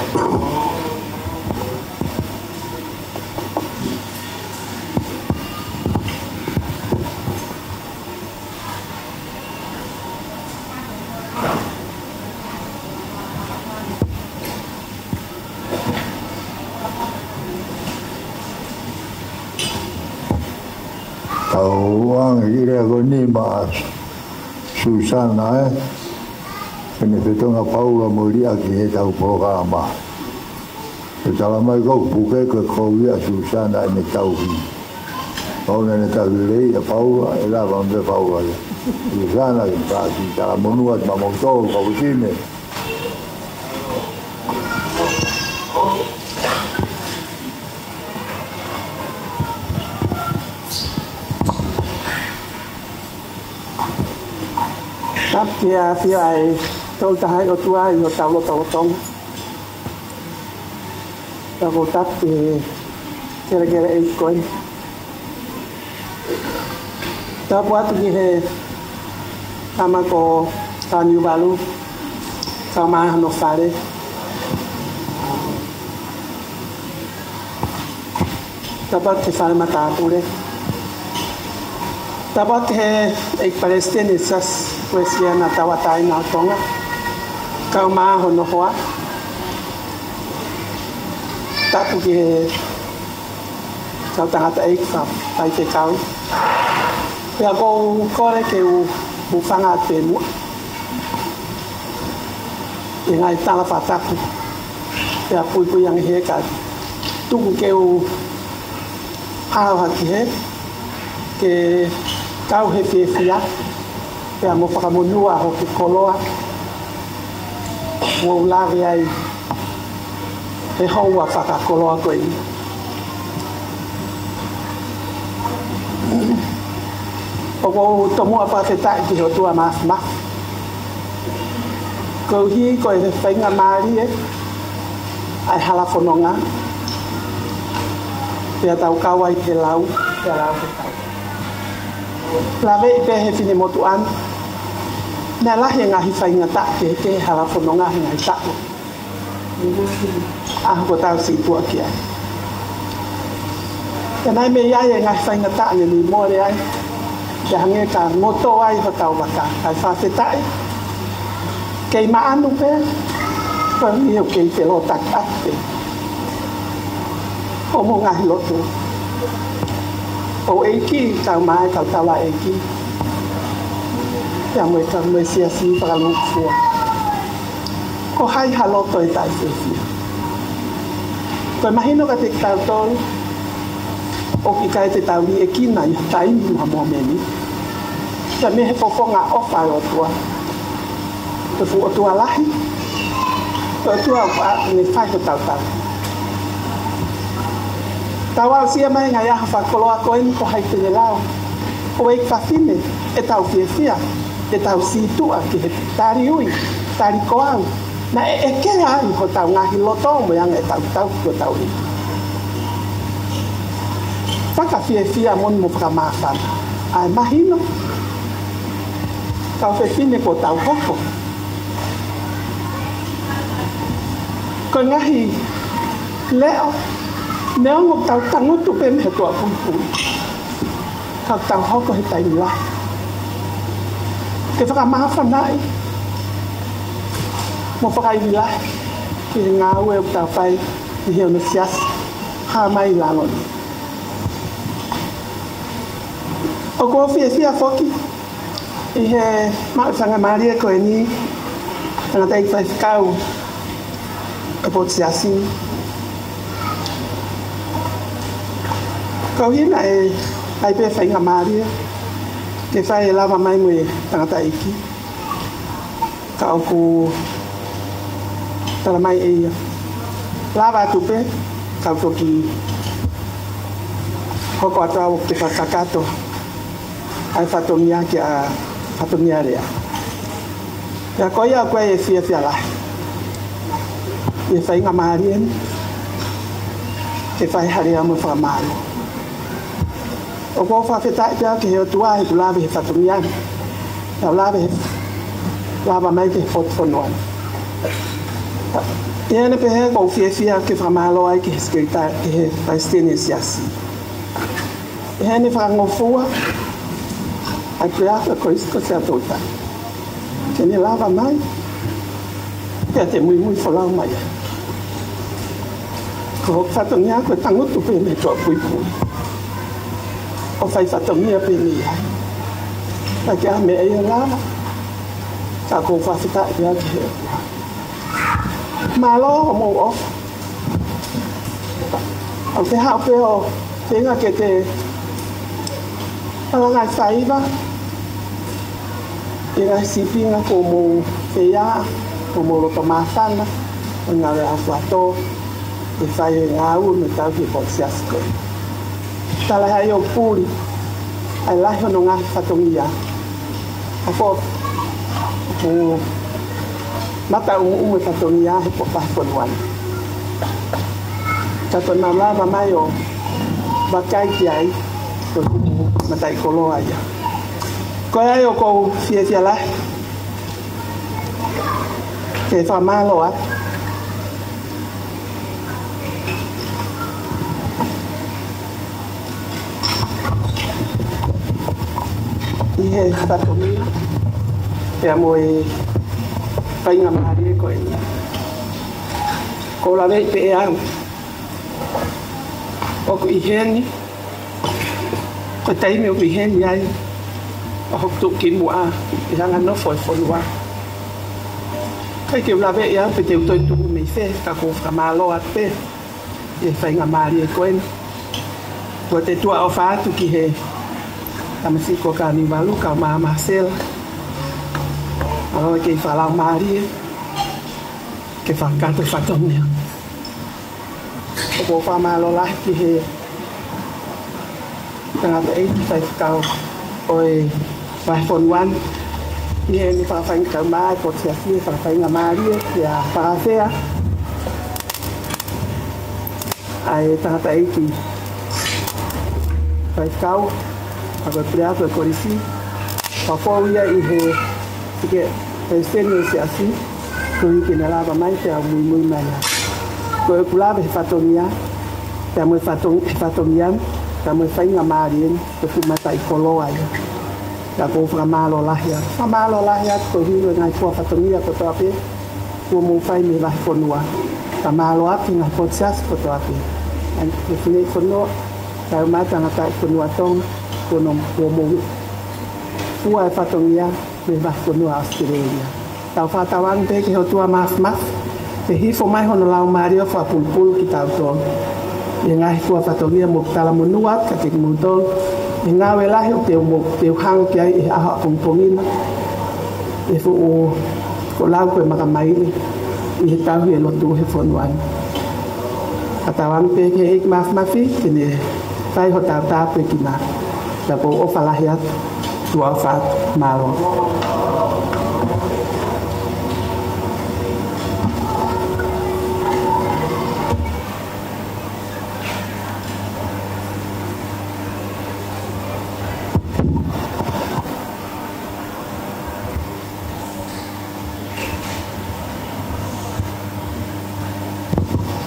Tau ʻoange e lea ko eni maʻa Susana, ē? Ke ne fetongi ʻa Paula mo e liʻaki heʻetau polokalama. ʻE tala mai ko e puke ko e kovi ʻa Susana ʻene tauhi. Paula ʻene tauhi lelei ʻa Paula, ʻe lava mei Paula ia. Susana ke fai talamonū atu maʻa moutolu kau timi. Tapu ki he ʻafio ʻa e Tolu Tahaʻi ʻOtua ʻi hotau lotolotonga. Pea ʻoku ou tapu ki he kelekele ʻeiki ko eni. Tapu atu ki he tama ko Taniuvalu, kae ʻumaʻā hono fale. Tapu atu ki he fale matāpule. Tapu atu ki he ʻEiki Palesiteni ʻo e Siasi Uēsiliana Tauʻatāina ʻo Tonga, kae ʻumaʻā hono hoa. Tapu ki he kau tangataʻeiki fakafaifekau. Pea ʻoku ou kole ke u hūfanga atu pē muʻa ʻi he ngaahi tala fakatapu. Pea puipui ange hē ka tuku ke u hao hake hē, ke kau he fiefia, pea mo fakamonū ʻa hoku koloa, ʻoku ou lave ai he houa fakakoloa ko eni. ʻOku ou tomuʻa fakafetaʻi ki he ʻOtua Māfimafi koeʻuhi ko e faingamālie ʻa e hala fononga, pea tau kau ai he lau, pea lau he kau. Laveʻi pē he finemotuʻa ni, naʻe lahi e ngaahi faingataʻa kehekehe hala fononga he ngaahi taʻu ʻa ia kuo tau situʻa ki ai. Pea naʻe mei ai e ngaahi faingataʻa ne nui mole ai, pea hangē ka ngoto ai hotau vaka. Kae fakafetaʻi, kei maʻanu pē, pea ʻoku kei felōtaki atu pē homou ngaahi lotu. ʻO ʻEiki, tau mai, tau tala ʻEiki, pea mo e, tau mo e siasi fakalūkufua. Ko hai ha loto ʻe taʻefiefia? Ko e mahino kiate kitautolu ʻoku ʻikai te tau liʻekina ʻi ha taimi mo ha mōmeni, ka mei he fofonga ʻofa ʻa e ʻOtua. Ko e fuʻu ʻOtua lahi, ko e ʻOtua ʻoku ʻa, ne fai hotau tau. Tau aʻusia mai e ngaahi ʻaho fakakoloa ko eni, ko hai te ne lau? Ko e fefine, ʻetau fiefia, ʻetau situʻa ki he tali ui, tali ko au. Naʻe ʻekea ai hotau ngaahi loto mo e anga ʻetau tau, ko ʻetau ʻi. Fakafiefia moʻoni mo fakamāfana ʻa e mahino, kau fefine, kuo tau hoko ko e ngaahi leʻo, neongo ʻoku tau tangutu pē mei he tuʻa puipui, ka ʻoku tau hoko he taimi lahi ke fakamāfanaʻi mo fakaivia lahi ki he ngāue ʻoku tau fai ʻi he ʻOtua Siasi hā mai ʻi lalo ni. ʻOku ou fiefia foki ʻi he maʻu faingamālie ko eni, tangataʻeiki faifekau ʻo e potu siasi. Ko hina e ʻai pē faingamālie ke fai e lava mai mo e tangataʻeiki, ka ʻoku tala mai ʻe ia, lava atu pē, kau toki hoko atu au ke fakakakato ʻa e fatongia ki ha fatongia lea. Pea ko ia ʻoku ʻi ai e fiefia lahi ʻi he faingamālie ni ke fai ha lea mo e fakamālō. ʻOku ou fakafetaʻi pē au ki he ʻOtua he ʻeku lave he fatongia ni, pea u lave he lava mai ki he potu fonua ni. ʻI heʻene pehē, ʻoku ou fiefia ke fakamālō ai ki he sekelitali, ki he palesiteni ʻo e siasi, ʻi heʻene fakangofua ʻa e Puleako ʻo e Kolisi ko Siaʻatoutai ke ne lava mai, pea te muimui folau mai ai. Ko hoku fatongia ko e tangutu pē mei he tuʻa puipui ʻo fai fatongia pē mei ai. Ka ʻikai ha meʻa ia ʻe lava, ka ʻoku ou fakafetaʻi pē au ki he ʻOtua. Mālō hoʻomou ʻofa. ʻOku te haʻu pē ʻo feinga ke te malanga ʻi he faiva, ʻi he ngaahi sīpinga kuo mou fai, kuo mou loto māfana, ʻo ngāue ʻa e ʻOtua, ʻo fai e ngāue mo tauhi e potu siasi ko eni. Tala ai ʻoku puli ʻa e lahi hono ngaahi fatongia. ʻA ko, ʻo mata ʻumu ʻumu e fatongia he potu fonua ni. Ka ko ʻenau lava mai ʻo vakai ki ai, ko e mataʻikoloa ia. Ko ia ai ʻoku ou fiefia lahi ke fakamālō atu ʻi he fatongia pea mo e faingamālie ko eni. ʻOku ou laveʻi pē au ʻoku ʻi heni, ko e taimi ʻoku ʻi heni ai ʻa hoku tuʻukimuʻa ʻi he anganofo ʻo e fonua. ʻIkai ke u laveʻi au pe te u toe tuʻu mei fē, ka ʻoku ou fakamālō atu pē ʻi he faingamālie ko eni. Kuo te tuʻa ʻofa atu ki he tamasiʻi ko Kanivalu, kau Māmā Sela, ʻalu ke fakalaumālie ke fakakakato e fatongia. ʻOku ou fakamālō lahi ki he tangataʻeiki faifekau ʻo e vahefonua ni, ʻi heʻene fakafaingamālie ko e Siasi, fakafaingamālie kia Fakafea, ʻa e tangataʻeiki faifekau, ʻa ko e puleako e kolisi, fakafou ia ʻi he sike palesiteni ʻo e Siasi, koeʻuhi ke ne lava mai pea muimui mai ia. Ko ʻeku lave he fatongia, pea mo e fatong-, he fatongia, pea mo e faingamālie ni, ko e fuʻu mataʻikoloa ia. Pea ʻoku ou fakamālō lahi atu. Fakamālō lahi atu koeʻuhi ko e ngaahi fua fatongia kotoa pē kuo mou fai mei he vahefonua. Fakamālō atu ki he ngaahi potu siasi kotoa pē. ʻA e fineʻeiki fonua, kaeʻumaʻā e tangataʻi fonua Tonga, kuo no-, kuo mou fua e fatongia mei he vahefonua ʻAositelēlia. Tau fakatauange pē ki he ʻOtua Māfimafi ke hifo mai hono Laumālie ʻo fakapulupulu kitautolu ʻi he ngaahi fua fatongia, mo talamonū atu kiate kimoutolu ʻi he ngāue lahi ʻoku te u mo-, te u hanga ki ai ʻi he ʻaho ʻapongipongi na, ʻi he fuʻu folau ko e makamaile ʻi he tauhi e lotu he fonua ni. Fakatauange pē ki he ʻEiki Māfimafi ke ne fai hotau tāpuekina. Pea ʻoku ou ʻofa lahi atu. Tuʻa ʻofa atu. Mālō.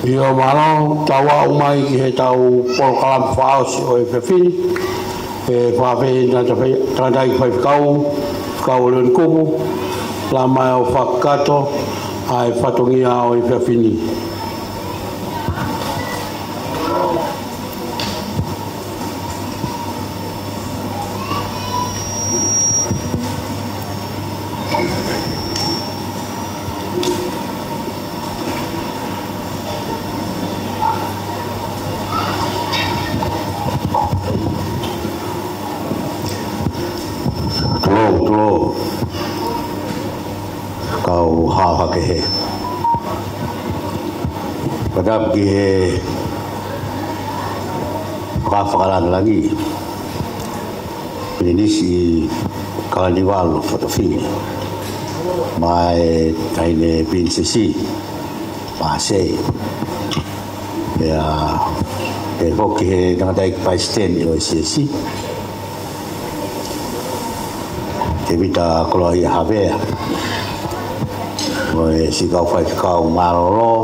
ʻIo, mālō, tau aʻu mai ki heʻetau polokalama fakaʻosi ʻo e efiafi ni. ʻE fakaafeʻi ʻe he tangataʻeiki faifekau, Faifekau Leoni Kupu, lava mai ʻo fakakakato ʻa e fatongia ʻo e efiafi ni. Tulou, tulou. Kau haʻu hake he fakatapu ki he Fakafofonga Lāngilangi, Pilinisi Kalaniuvalu Fotofili, mo e Taʻahine Pilinisesi Māsei. Pea pehē foki ki he tangataʻeiki palesiteni ʻo e Siasi, Tēvita Koloaʻia Havea, mo e siʻi kau faifekau mālōlō,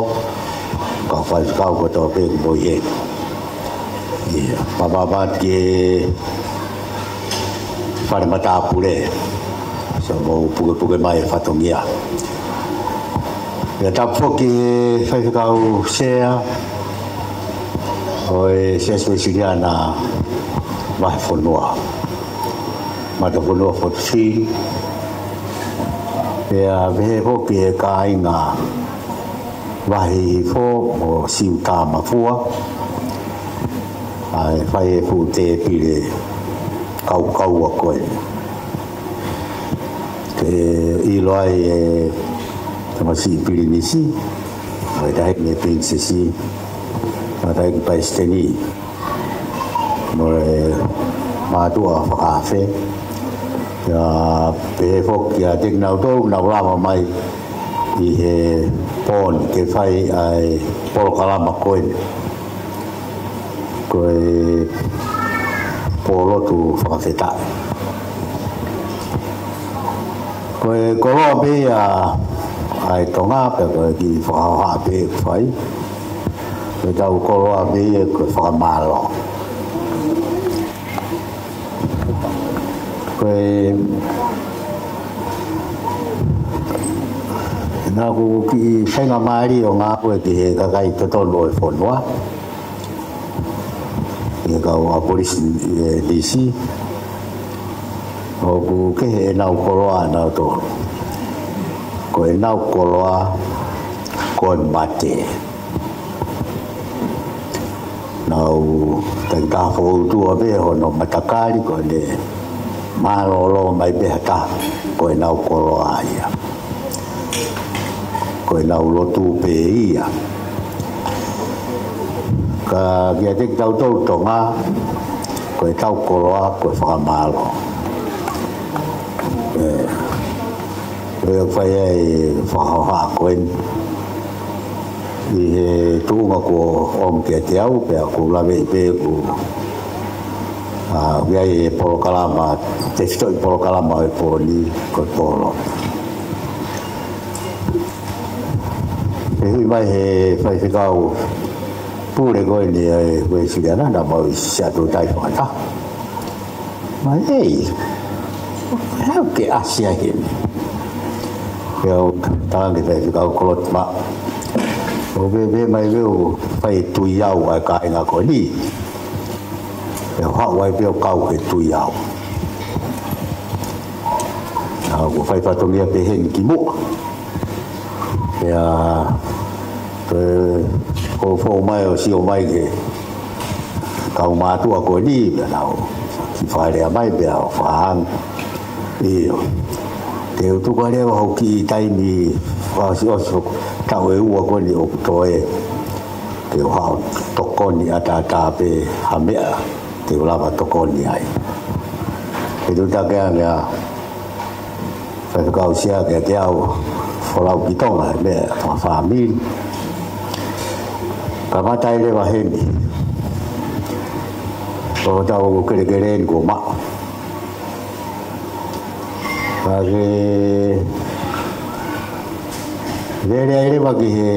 kau faifekau kotoa pē kuo mou ʻi heni. ʻIo, pea pehē ki he fale matāpule, ʻoku mou pukepuke mai e fatongia. Pea tapu foki ki he faifekau sea ʻo e Siasi Uēsiliana Vahefonua, Matafonua Fotofili. Pea pehē foki ki he kāinga Vahe Hihifo mo Siutamafua, ʻa e fai e fuʻu tēpile kaukaua ko ē, ke ʻilo ai e tamasiʻi pilinisi, mo e taʻahine pilinisesi, mo e taʻahine palesiteni, mo e mātuʻa fakaafe. Pea pehē foki kiate kinautolu ʻoku nau lava mai ʻi he pō ni ke fai ʻa e polokalama ko eni, ko e pōlotu fakafetaʻi. Ko e koloa pē ia ʻa e Tonga, pea ko e kiʻi fakahohaʻa pē ʻoku fai. Ko ʻetau koloa pē ia ko e fakamālō. Ko e, naʻá ku kiʻi faingamālie ʻo ngāue ki he kakai totonu ʻo e fonua, ʻi he kau ʻapolisini, ʻi he D C, ʻoku kehe ʻenau koloa ʻanautolu. Ko ʻenau koloa ko e mate. Nau takitaha fokoutua pē hono matakali, ko ʻene mālōlō mai pē ha taha, ko ʻenau koloa ia. Ko ʻenau lotu pē ia. Ka kiate kitautolu Tonga, ko ʻetau koloa ko e fakamālō. ʻE, ʻoku fai ai e fakahohaʻa ko eni ʻi he tuʻunga kuo ʻomi kiate au, pea ʻoku ou laveʻi pē ʻoku, ʻa, ʻoku ʻi ai e polokalama, tefitoʻi polokalama ʻo e pō ni ko e pōlotu. Pea ʻoku ʻi ai e faifekau pule ko eni ʻa e Uēsiliana, naʻa mau ʻi Siaʻatoutai fakataha. Mai, ʻei, ʻoku ke ʻasi ai heni? Pea u talaange ki he faifekau Koloti Maʻu, ʻoku pehē mai pē ʻoku fai e tui au ʻa e kāinga ko eni. Pea u haʻu ai pē ʻo kau he tui au. Naʻa ku fai fatongia pē heni kimuʻa. Pea toe fou mai ʻo sio mai ki he kau mātuʻa ko eni, pea nau kiʻi fakalea mai pea u fānga. ʻIo. Te u tuku ā leva hoku kiʻi taimi fakaʻosiʻosi ʻo e taʻu ʻe ua ko eni ʻoku toe. Te u haʻu ʻo tokoni ʻataʻatā pē ha meʻa te u lava tokoni ai. He tuʻu takeange ʻa Faifekau Sea kiate au, folau ki Tonga, he meʻa fakafāmili. Kamata ai leva heni. Ko hotau kelekele ni kuo maʻu. Ka ke lele ai leva ki he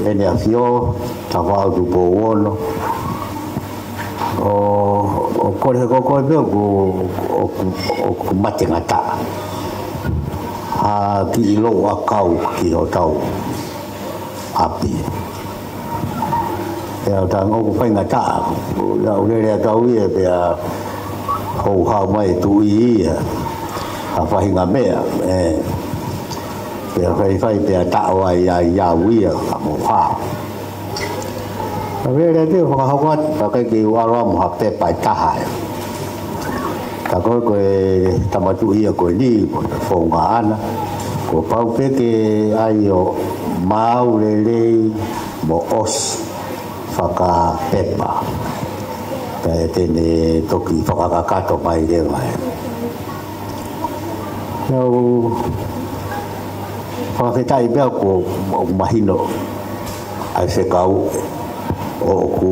ʻEne ʻAfio, Tafaʻautu Pouono. ʻO, ʻo kole he ko koe pē ʻoku, ʻoku, ʻoku mate ngata ha kiʻi louʻakau ki hotau ʻapi. ʻIo, tangata ʻoku faingataʻa, ʻa e lele ʻa e tau ia pea houhau mai e tuʻi ia ha faʻahinga meʻa, ē. Pea faifai pea taʻo ai ʻa e au ia ka mou hao. Ka vele te u fakahoko atu, ka ʻikai ke u ʻalu mo ha pepa ʻe taha ia. Ka ko e, ko e tama tuʻi ia ko eni, ko e founga ʻana, kuo pau pē ke ʻai ʻo maau lelei mo ʻosi fakapepa. Pea te ne toki fakakakato mai leva ē. Naʻa ku fakafetaʻi pea kuo u mahino ʻa e fekau ʻoʻoku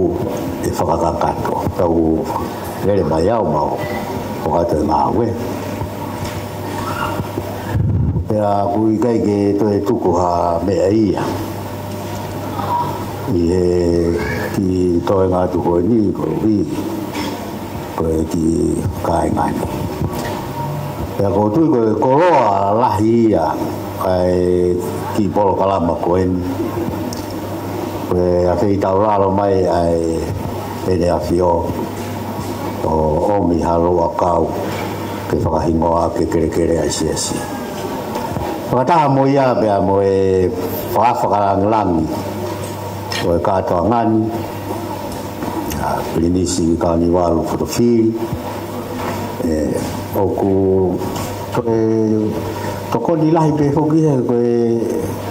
ʻe fakakakato. Tau lele mai au mau fakatoe ngāue. Pea ʻoku ʻikai ke toe tuku ha meʻa ia ʻi he kiʻi toenga atu ko eni koeʻuhi ko e kiʻi kāinga ni. Pea ʻoku ou tui ko e koloa lahi ia ʻa e kiʻi polokalama ko eni. Ko e ʻafeitaulalo mai ʻa e ʻEne ʻAfio ʻo ʻomi ha louʻakau ke fakahingoa ʻaki e kelekele ʻa e siasi. Fakataha mo ia pea mo e fakafakalangilangi ʻo e kātoanga ni, ʻa Pilinisi Kaunivalu Fotofili, ē, ʻoku toe tokoni lahi pē foki he ko e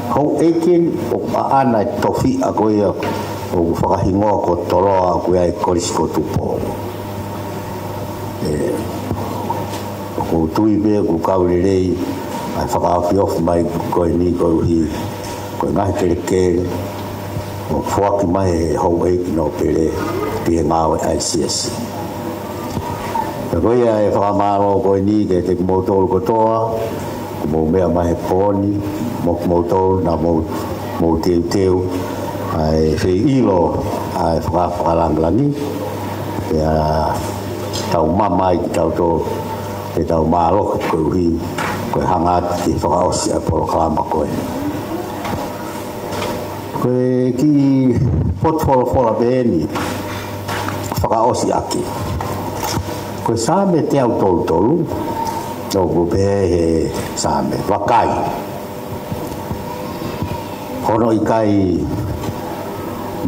houʻeiki ʻoku ʻaʻana e tofiʻa ko ia ʻoku fakahingoa ko Toloa ʻoku ʻi ai e Kolisi ko Tupou. Ē, ʻoku ou tui pē ʻoku kau lelei ʻa e fakaofiofi mai ko eni koeʻuhi ko e ngaahi kelekele ʻoku foaki mai ʻe he houʻeiki nōpele ki he ngāue ʻa e siasi. Pea ko ia e fakamālō ko eni kiate kimoutolu kotoa kuo mou meʻa mai he pō ni, mo kimoutolu naʻa mou, mou teuteu ʻa e fie ʻilo ʻa e fakafakalangilangi, pea tau mamaʻo ai kitautolu ke tau mālohi koeʻuhi ko e hanga atu ki he fakaʻosi ʻa e polokalama ko eni. Ko e kiʻi potu folofola pē eni fakaʻosi ʻaki. Ko e Saame teau tolu tolu, ʻoku pehē he Saame, vakai, hono ʻikai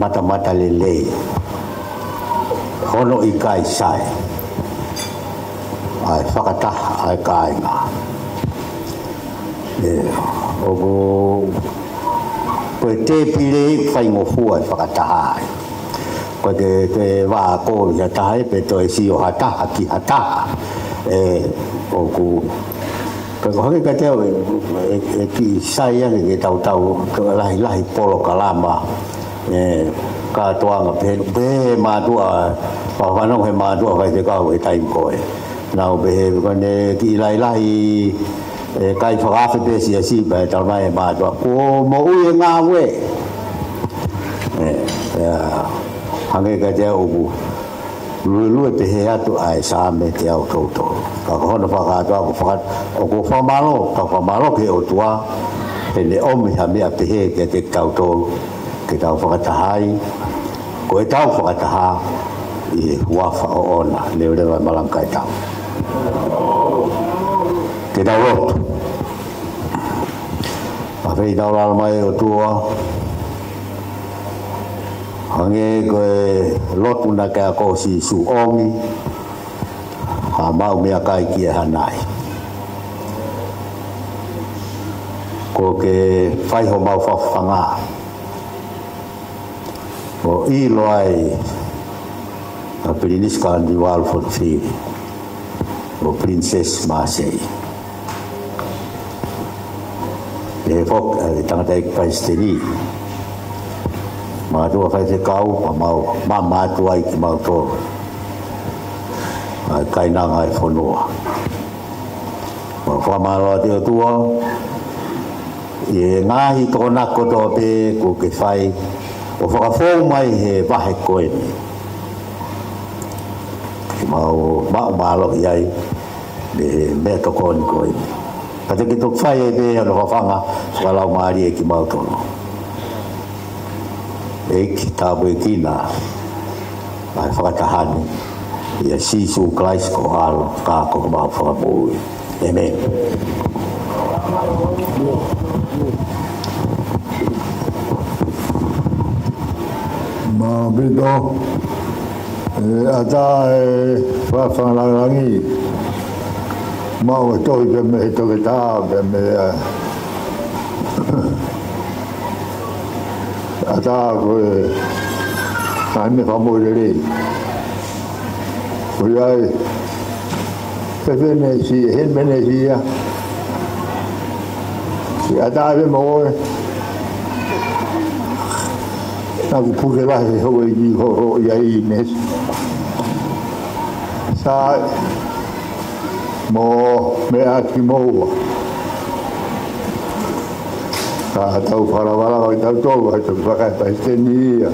matamatalelei, hono ʻikai sai ʻa e fakataha ʻa e kāinga. Ē, ʻoku, ko e tēpile faingofua e fakataha ai. Ko e te, te vā ko ia taha ē pe toe sio ha taha ki ha taha. ʻE, ʻoku, pe ko hake ka te au ʻe, ʻe, ʻe kiʻi sai ange ke tautau, ko e lahi lahi polokalama, ʻe, kātoanga pē, pē mātuʻa, pa fanongo he mātuʻa faifekau he taimi ko ē. Nau pehē ko ʻene kiʻi lahi lahi, ʻe, kai fakaafe pē siasi pea ʻe talamai ʻe mātuʻa, kuo moʻui e ngāue. ʻE, ʻe, hangē ka te au ʻoku luelue pehē atu ʻa e Saame te au toutou. Ka ko hono fakakātoa ʻoku faka-, ʻoku fakamālō, ka fakamālō ki he ʻOtua, heʻene ʻomi ha meʻa pehē kiate kitautolu, ke tau fakataha ai, ko ʻetau fakataha ʻi he huafa ʻoʻona, leveleva e malanga kae tau. Ke tau lotu. ʻAfeitaulalo mai ʻOtua, hangē ko e lotu naʻe ako ʻo Sīsū ʻomi, ha maʻu meʻakai ki he hanai. Kuo ke fai homau fafanga. ʻO ʻilo ai ʻa Pilinisi Kānivalu Fonofili, ʻo Pilinisesi Māsei. ʻE foki ʻa e tangataʻeiki palesiteni, mātuʻa faifekau, pea mau, ma mātuʻa ai kimautolu. ʻA e kainanga e fonua. Mau fakamālō atu ʻOtua, ʻi he ngaahi tokonaki kotoa pē kuo ke fai, ʻo fakafou mai he vahe ko eni. Ke mau maʻu mālohi ai, mei he meʻatokoni ko eni. Pea te ke toki fai ai pē hono fafanga fakalaumālie kimautolu. ʻEiki, tāpuekina ʻa e fakataha ni, ʻia Sīsū Kalaisi ko ho ʻAlo, ka ko homau Fakamoʻui. ʻĒmeni. Mālō ʻaupito. ʻE, ʻatā e fafanga lāngilangi. Maʻu e tohi pē mei he toketā, pē mei he, ʻatā ko e, ʻa e meʻa fakamoʻui lelei. ʻOku ʻi ai, he fenesi, he fenesi ia. Siʻi ʻatā pē mo koe. Naʻa ku puke lahi he houʻeiki hoʻo ʻi ai ʻi Nesi. Sai, mo meʻa ki moua. Ka tau fakalavalava kitautolu, ʻa e toki fakae palesiteni ia.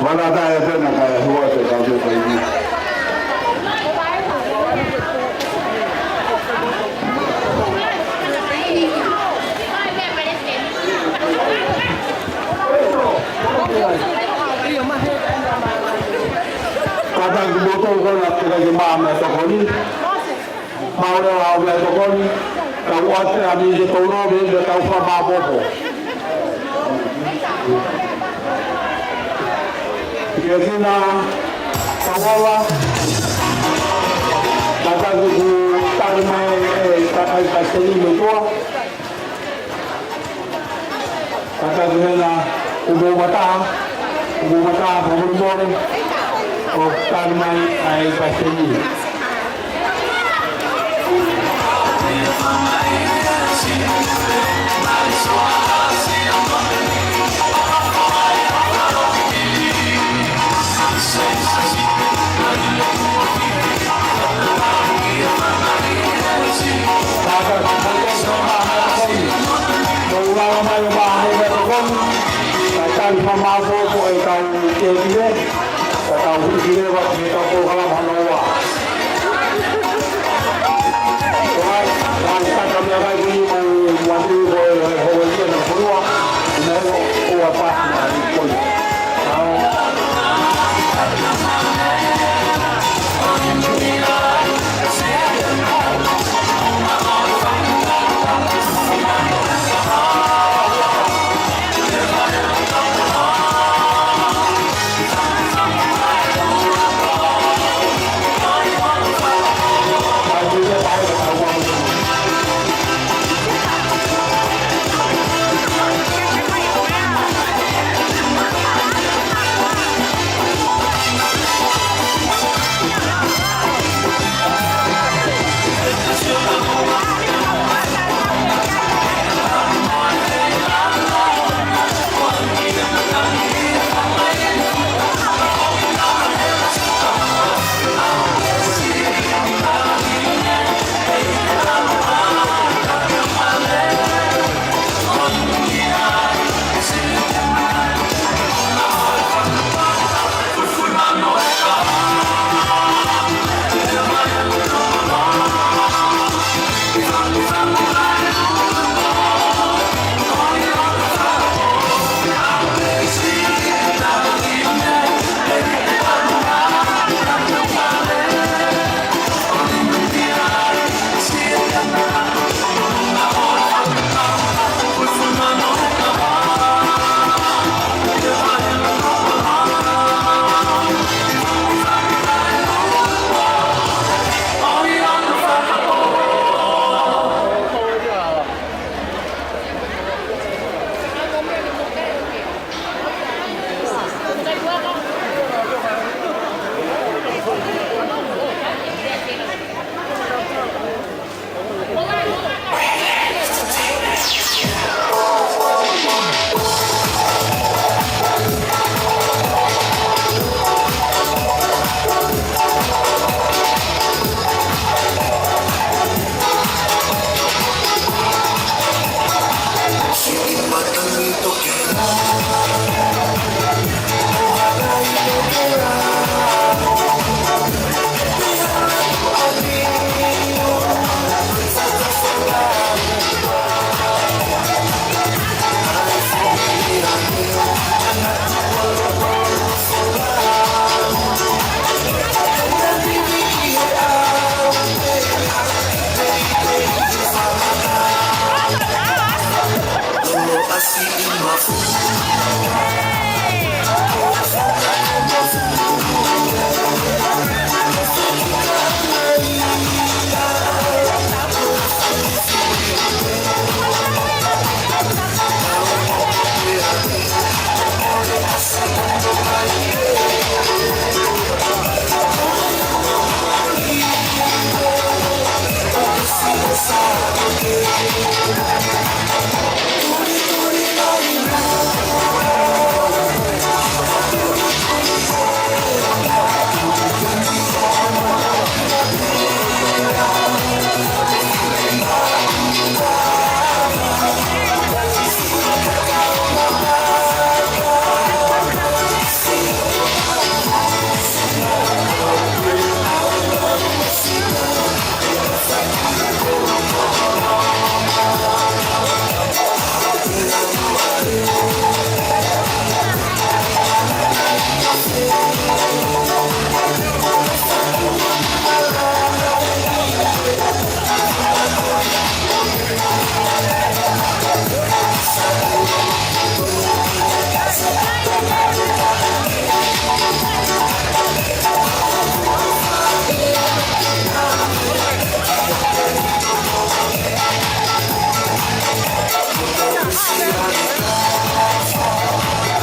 Mana tae pena kae hua te kau te kai ni. Kātaki moutolu ko ena te ke maʻu meʻatokoni. Maʻu leva ʻa e meʻatokoni, kau ʻoatu ʻa e miniti ʻe tolu noa, pea tau fakamāʻopoʻopo. Kiate kinautolu, kātaki ke tali mai e kakai palesiteni mo e toa. Kātaki hena, ʻoku mou mataha, ʻoku mou mataha, fakamolemole, ʻo tali mai ʻa e palesiteni. Mou lava mai ʻo maʻu e meʻatokoni, kae tali fakamāʻopoʻopo e kau tēpile, kae tau hiki leva ki he kau polokalama hono ua. All right, all right, tata mea kai ki mo watu ko e holo ia na fonua, na o a pa na i koi.